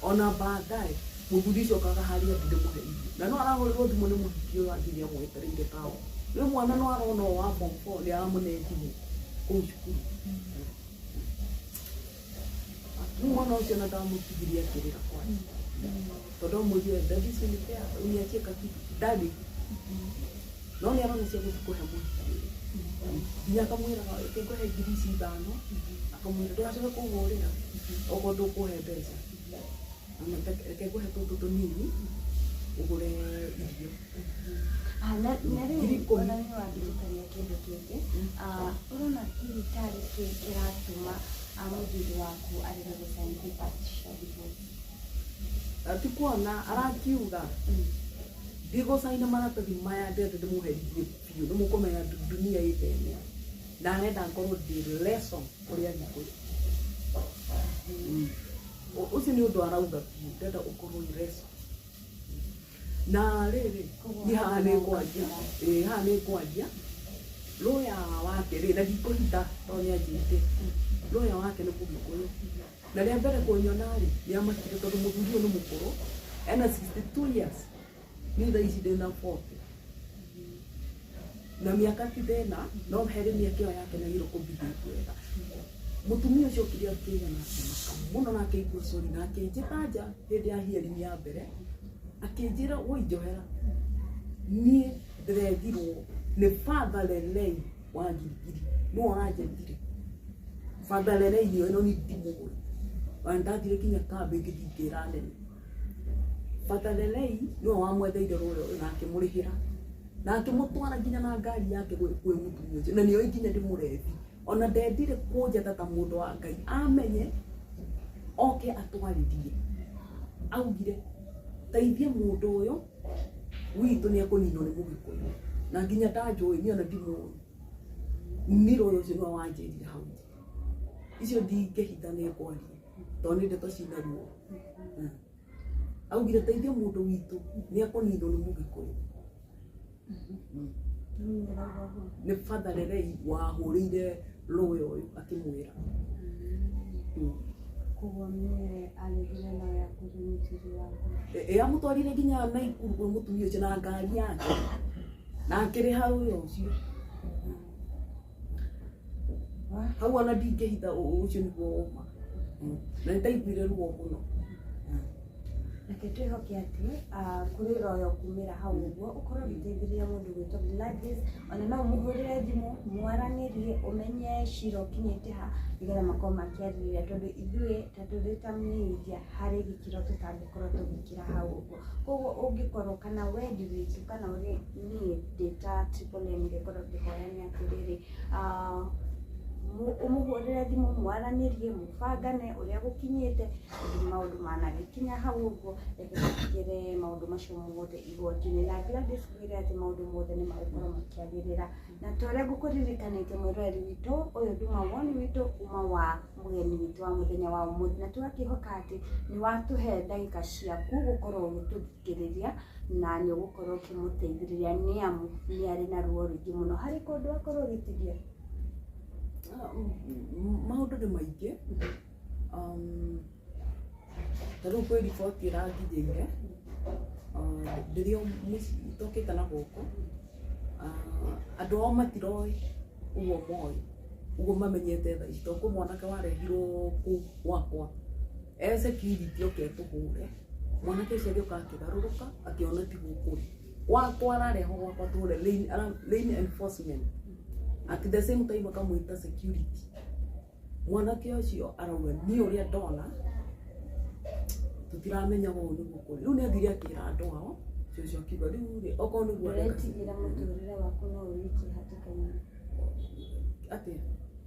Ona baadaye mũthuri ũcio okaga harĩa ndĩmũhe irio, na no arahũrĩrwo thimũ nĩ mũhiki ũyũ athiĩ nĩ amwetereire taũ. Rĩu mwana no arona ũyũ wa form four nĩ aramũne thimũ kũu cukuru. Rĩu mwana ũcio ona ndamũtigirie akĩrĩra kwanja, tondũ amwĩrire, "Daddy, si unipea uniachie kakitu daddy." No nĩ arona cia gũthiĩ kũhe mũhiki ũyũ, nginya akamwĩraga, "Reke ngũhe 5,000." Akamwĩra, "Ndũgacoke kũhũrĩra okorwo ndũkũhe mbeca. Ama reke ngũhe tũtũ tũnini ũgũre irio." Ah, na rĩu 10,000. Ona nĩ wandirikania kĩndũ kĩngĩ. Ah, ũrona hihi tarĩ kĩ kĩratũma mũthuri waku arege gũsign papers cia divorce? Ti kuona arakiuga, "Ndigũcaina maratathi maya, ndĩrenda ndĩmũherithie biũ, nĩ mũkũmenya dunia ĩ thĩna." Na arenda ngorwo ndĩ lesson kũrĩ Agĩkũyũ. Ũcio nĩ ũndũ arauga biũ, ndĩrenda ũkorwo ĩ lesson. Na rĩrĩ, niĩ haha nĩ ngwaria, ĩĩ, haha nĩ ngwaria lawyer wake rĩ, na ndikũhitha tondũ nĩ anjĩrĩte, lawyer wake nĩ Mũgĩkũyũ. Na rĩa mbere kũnyona rĩ, nĩ amakire, tondũ mũthuri ũyũ nĩ mũkũrũ, ena 62 years, niĩ thaa ici ndĩna 40, na mĩaka ti thĩna, no harĩ mĩaka ĩyo yake nĩ agĩrĩirwo kũ behave wega. Mũtumia ũcio okire akĩgĩa na akĩmaka mũno na akĩigua sorry, na akĩnjĩta nja hĩndĩ ya hearing ya mbere, akĩnjĩra, "Woi njohera, niĩ ndĩrethirwo nĩ Father Lelei wa Ngirigiri, nĩwe ũranjethire." Father Lelei nĩoĩ, no niĩ ndimũĩ. Ona ndathire nginya kambĩ, ngĩthiĩ ngĩra nene Father Lelei nĩwe wamwetheire rũrĩa ũyũ, na akĩmũrĩhĩra na akĩmũtwara nginya na ngari yake kwĩ mũtumia ũcio, na nĩoĩ nginya ndĩ mũrebi. Ona ndendire kũnjeta ta mũndũ wa Ngai amenye oke atwarĩrie. Augire, "Teithia mũndũ ũyũ witũ, nĩ ekũninwo nĩ Mũgĩkũyũ." Na nginya ndanjũĩ, niĩ ona ndimũĩ. Nĩ rũĩ ũcio nĩwe wanjĩrire hau nja. Icio ndingĩhitha, nĩ ngwaria tondũ nĩ ndeto cina ruo. Augire, "Teithia mũndũ witũ, nĩ ekũninwo nĩ Mũgĩkũyũ." Nĩ Father Lelei wahũrĩire lawyer ũyũ akĩmwĩra. Koguo nĩwe aregire nawe kũrĩ mũthuri waku? Ĩ amũtwarire nginya Naikuru kwĩ mũtumia ũcio na ngari yake, na akĩrĩha wĩra ũcio. Hau ona ndingĩhitha, ũcio nĩguo ũma. Na nĩndaiguire ruo mũno. Reke twĩhoke atĩ kũrĩ royo kumĩra hau ũguo, ũkorwo ũgĩteithĩrĩria mũndũ gwĩtwo Gladys. Ona no ũmũhũrĩre thimũ, mwaranĩrie, ũmenye cira ũkinyĩte ha, nĩgetha makorwo makĩarĩrĩria, tondũ ithuĩ ta tũrĩ ta media harĩ gĩkĩro tũtangĩkorwo tũgĩkĩra hau ũguo. Koguo ũngĩkorwo kana wendi witũ kana ũrĩa niĩ ndĩ ta Triple M ngĩkorwo ngĩhoya nĩ atĩrĩrĩ, ũmũhũrĩre thimũ, mwaranĩrie, mũbangane ũrĩa gũkinyĩte, tondũ maũndũ managĩkinya hau ũguo, reke tũtigĩre maũndũ macio mothe igoti-inĩ. Na Gladys, ngwĩre atĩ maũndũ mothe nĩ magũkorwo makĩagĩrĩra. Na ta ũrĩa ngũkũririkanĩtie, mwĩroreri witũ, ũyũ nduma woni witũ uma wa mũgeni witũ wa mũthenya wa ũmũthĩ, na tũgakĩhoka atĩ nĩ watũhe ndagĩka ciaku gũkorwo ũgĩtũthikĩrĩria, na nĩ ũgũkorwo ũkĩmũteithĩrĩria, nĩ amu nĩ arĩ na ruo rũingĩ mũno. Harĩ kũndũ akorwo ũgĩtigia? Maũndũ nĩ maingĩ. Ta rĩu kwĩ riboti ĩranginyĩire ndĩrĩ o mũciĩ tokĩte na gũkũ. Andũ ao matiroĩ ũguo, moĩ ũguo mamenyete thaa ici, tondũ kwĩ mwanake warehirwo kũu gwakwa e security oke atũhũre. Mwanake ũcio agĩũka akĩgarũrũka, akĩona ti gũkũ rĩ gwakwa ararehwo gwakwa tũhũre lane enforcement, at the same time akamwĩta security. Mwanake ũcio arauga, "Niĩ ũrĩa ndona, tũtiramenya ũũ nĩguo kũrĩ." Rĩu nĩ athire akĩra andũ ao. Cũcũ akiuga, "Rĩu rĩ, okorwo nĩguo areka." Ndũretigĩra mũtũrĩre waku no ũrĩkie hatĩka-inĩ? Atĩ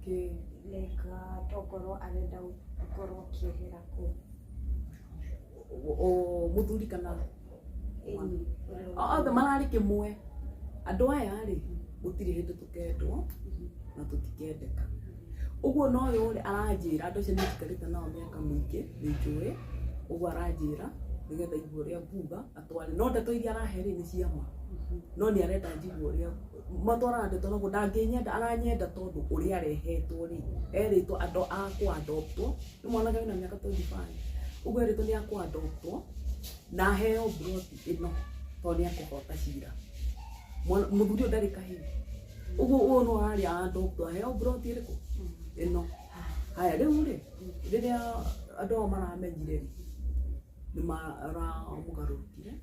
kĩ? Like tokorwo arenda ũkorwo ũkĩehera kũu. Mũthuri kana? Ĩni. Othe mararĩ kĩmwe. Andũ aya rĩ, gũtirĩ hĩndĩ tũkendwo na tũtikendeka ũguo. No ũyũ rĩ, aranjĩra andũ acio nĩ njikarĩte nao mĩaka mĩingĩ, nĩ njũĩ ũguo aranjĩra. Nĩgetha igue ũrĩa nguga atware no ndeto iria arahe rĩ nĩ cia ma no nĩ arenda njigue ũrĩa matwaraga ndeto naguo ndangĩnyenda aranyenda tondũ ũrĩa arehetwo rĩ erĩtwo andũ a kũadoptwo nĩ mwanake wĩna mĩaka 25 ũguo erĩtwo nĩ akũadoptwo na aheo mburoti ĩno tondũ nĩ akũhota cira. Mũthuri ũyũ ndarĩ kahĩĩ ũguo ũyũ no ararĩa adoptwo aheo mburoti ĩrĩkũ ĩno. Haya rĩu rĩ rĩrĩa andũ ao maramenyire rĩ nĩ maramũgarũrũkire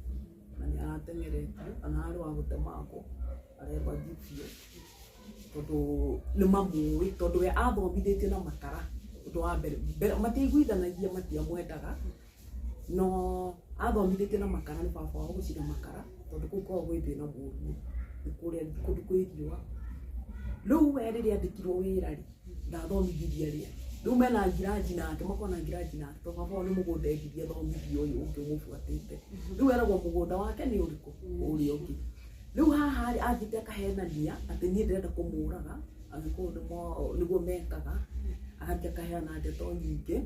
na nĩ arateng'eretio kana arĩ wa gũtemangwo arerwo athiĩ biũ tondũ nĩ mamũĩ tondũ we athomithĩtio na makara ũndũ wa mbere mbere matiaiguithanagia matiamwendaga no athomithĩtio na makara nĩ baba wao gũcina makara tondũ kũu kwao gwĩ thĩna mũru mũno nĩ kũrĩa kũndũ kwĩ riũa. Rĩu we rĩrĩa andĩkirwo wĩra rĩ ndathomithirie arĩa rĩu mena ngiranji nake makoragwo na ngiranji nake tondũ baba wao nĩ mũgũnda endirie athomithie ũyũ ũngĩ ũmũbuatĩte rĩu eragwo mũgũnda wake nĩ ũrĩkũ ũrĩa ũngĩ. Rĩu haha rĩ athiĩte akahenania atĩ niĩ ndĩrenda kũmũraga Agĩkũyũ nĩguo mekaga agathiĩ akaheana ndeto nyingĩ.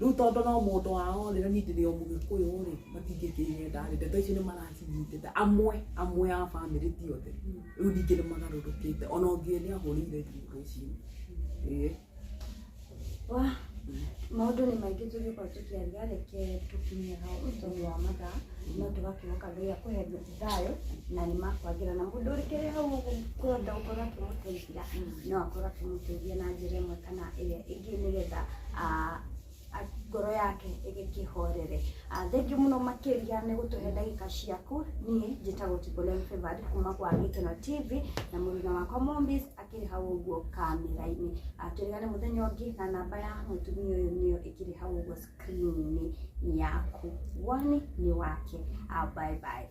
Rĩu tondũ no mũndũ wao rĩ na niĩ ndĩrĩ o mũgĩkũyũ rĩ matingĩkĩnyenda rĩ ndeto icio nĩ maracinyitĩte amwe amwe a bamĩrĩ ti othe. Rĩu ningĩ nĩ magarũrũkĩte ona ũngĩ nĩ ahũrĩire thimũ rũcinĩ. Ĩĩ. Wah, maũndũ nĩ maingĩ tũngĩkorwo tũkĩaria reke tũkinye hau tondũ wa mathaa no tũgakĩhoka Ngai akũhe thayũ na nĩ makwagĩra na mũndũ ũrĩkĩrĩ hau ũguo kwenda gũkorwo akĩmũteithia no akorwo akĩmũteithia na njĩra ĩmwe kana ĩrĩa ĩngĩ nĩgetha ngoro yake ĩgĩkĩhorere. Thengiũ mũno makĩria nĩ gũtũhe ndagĩka ciaku. Niĩ njĩtagwo Tibolem Favored kuma kwa Gĩkeno TV na mũruna wakwa Mombis akĩrĩ hau ũguo kamera-inĩ. Twĩrĩgane mũthenya ũngĩ na namba ya mũtumia ũyũ nĩyo ĩkĩrĩ hau ũguo screen-inĩ yaku. Woni nĩ wake. Bye bye.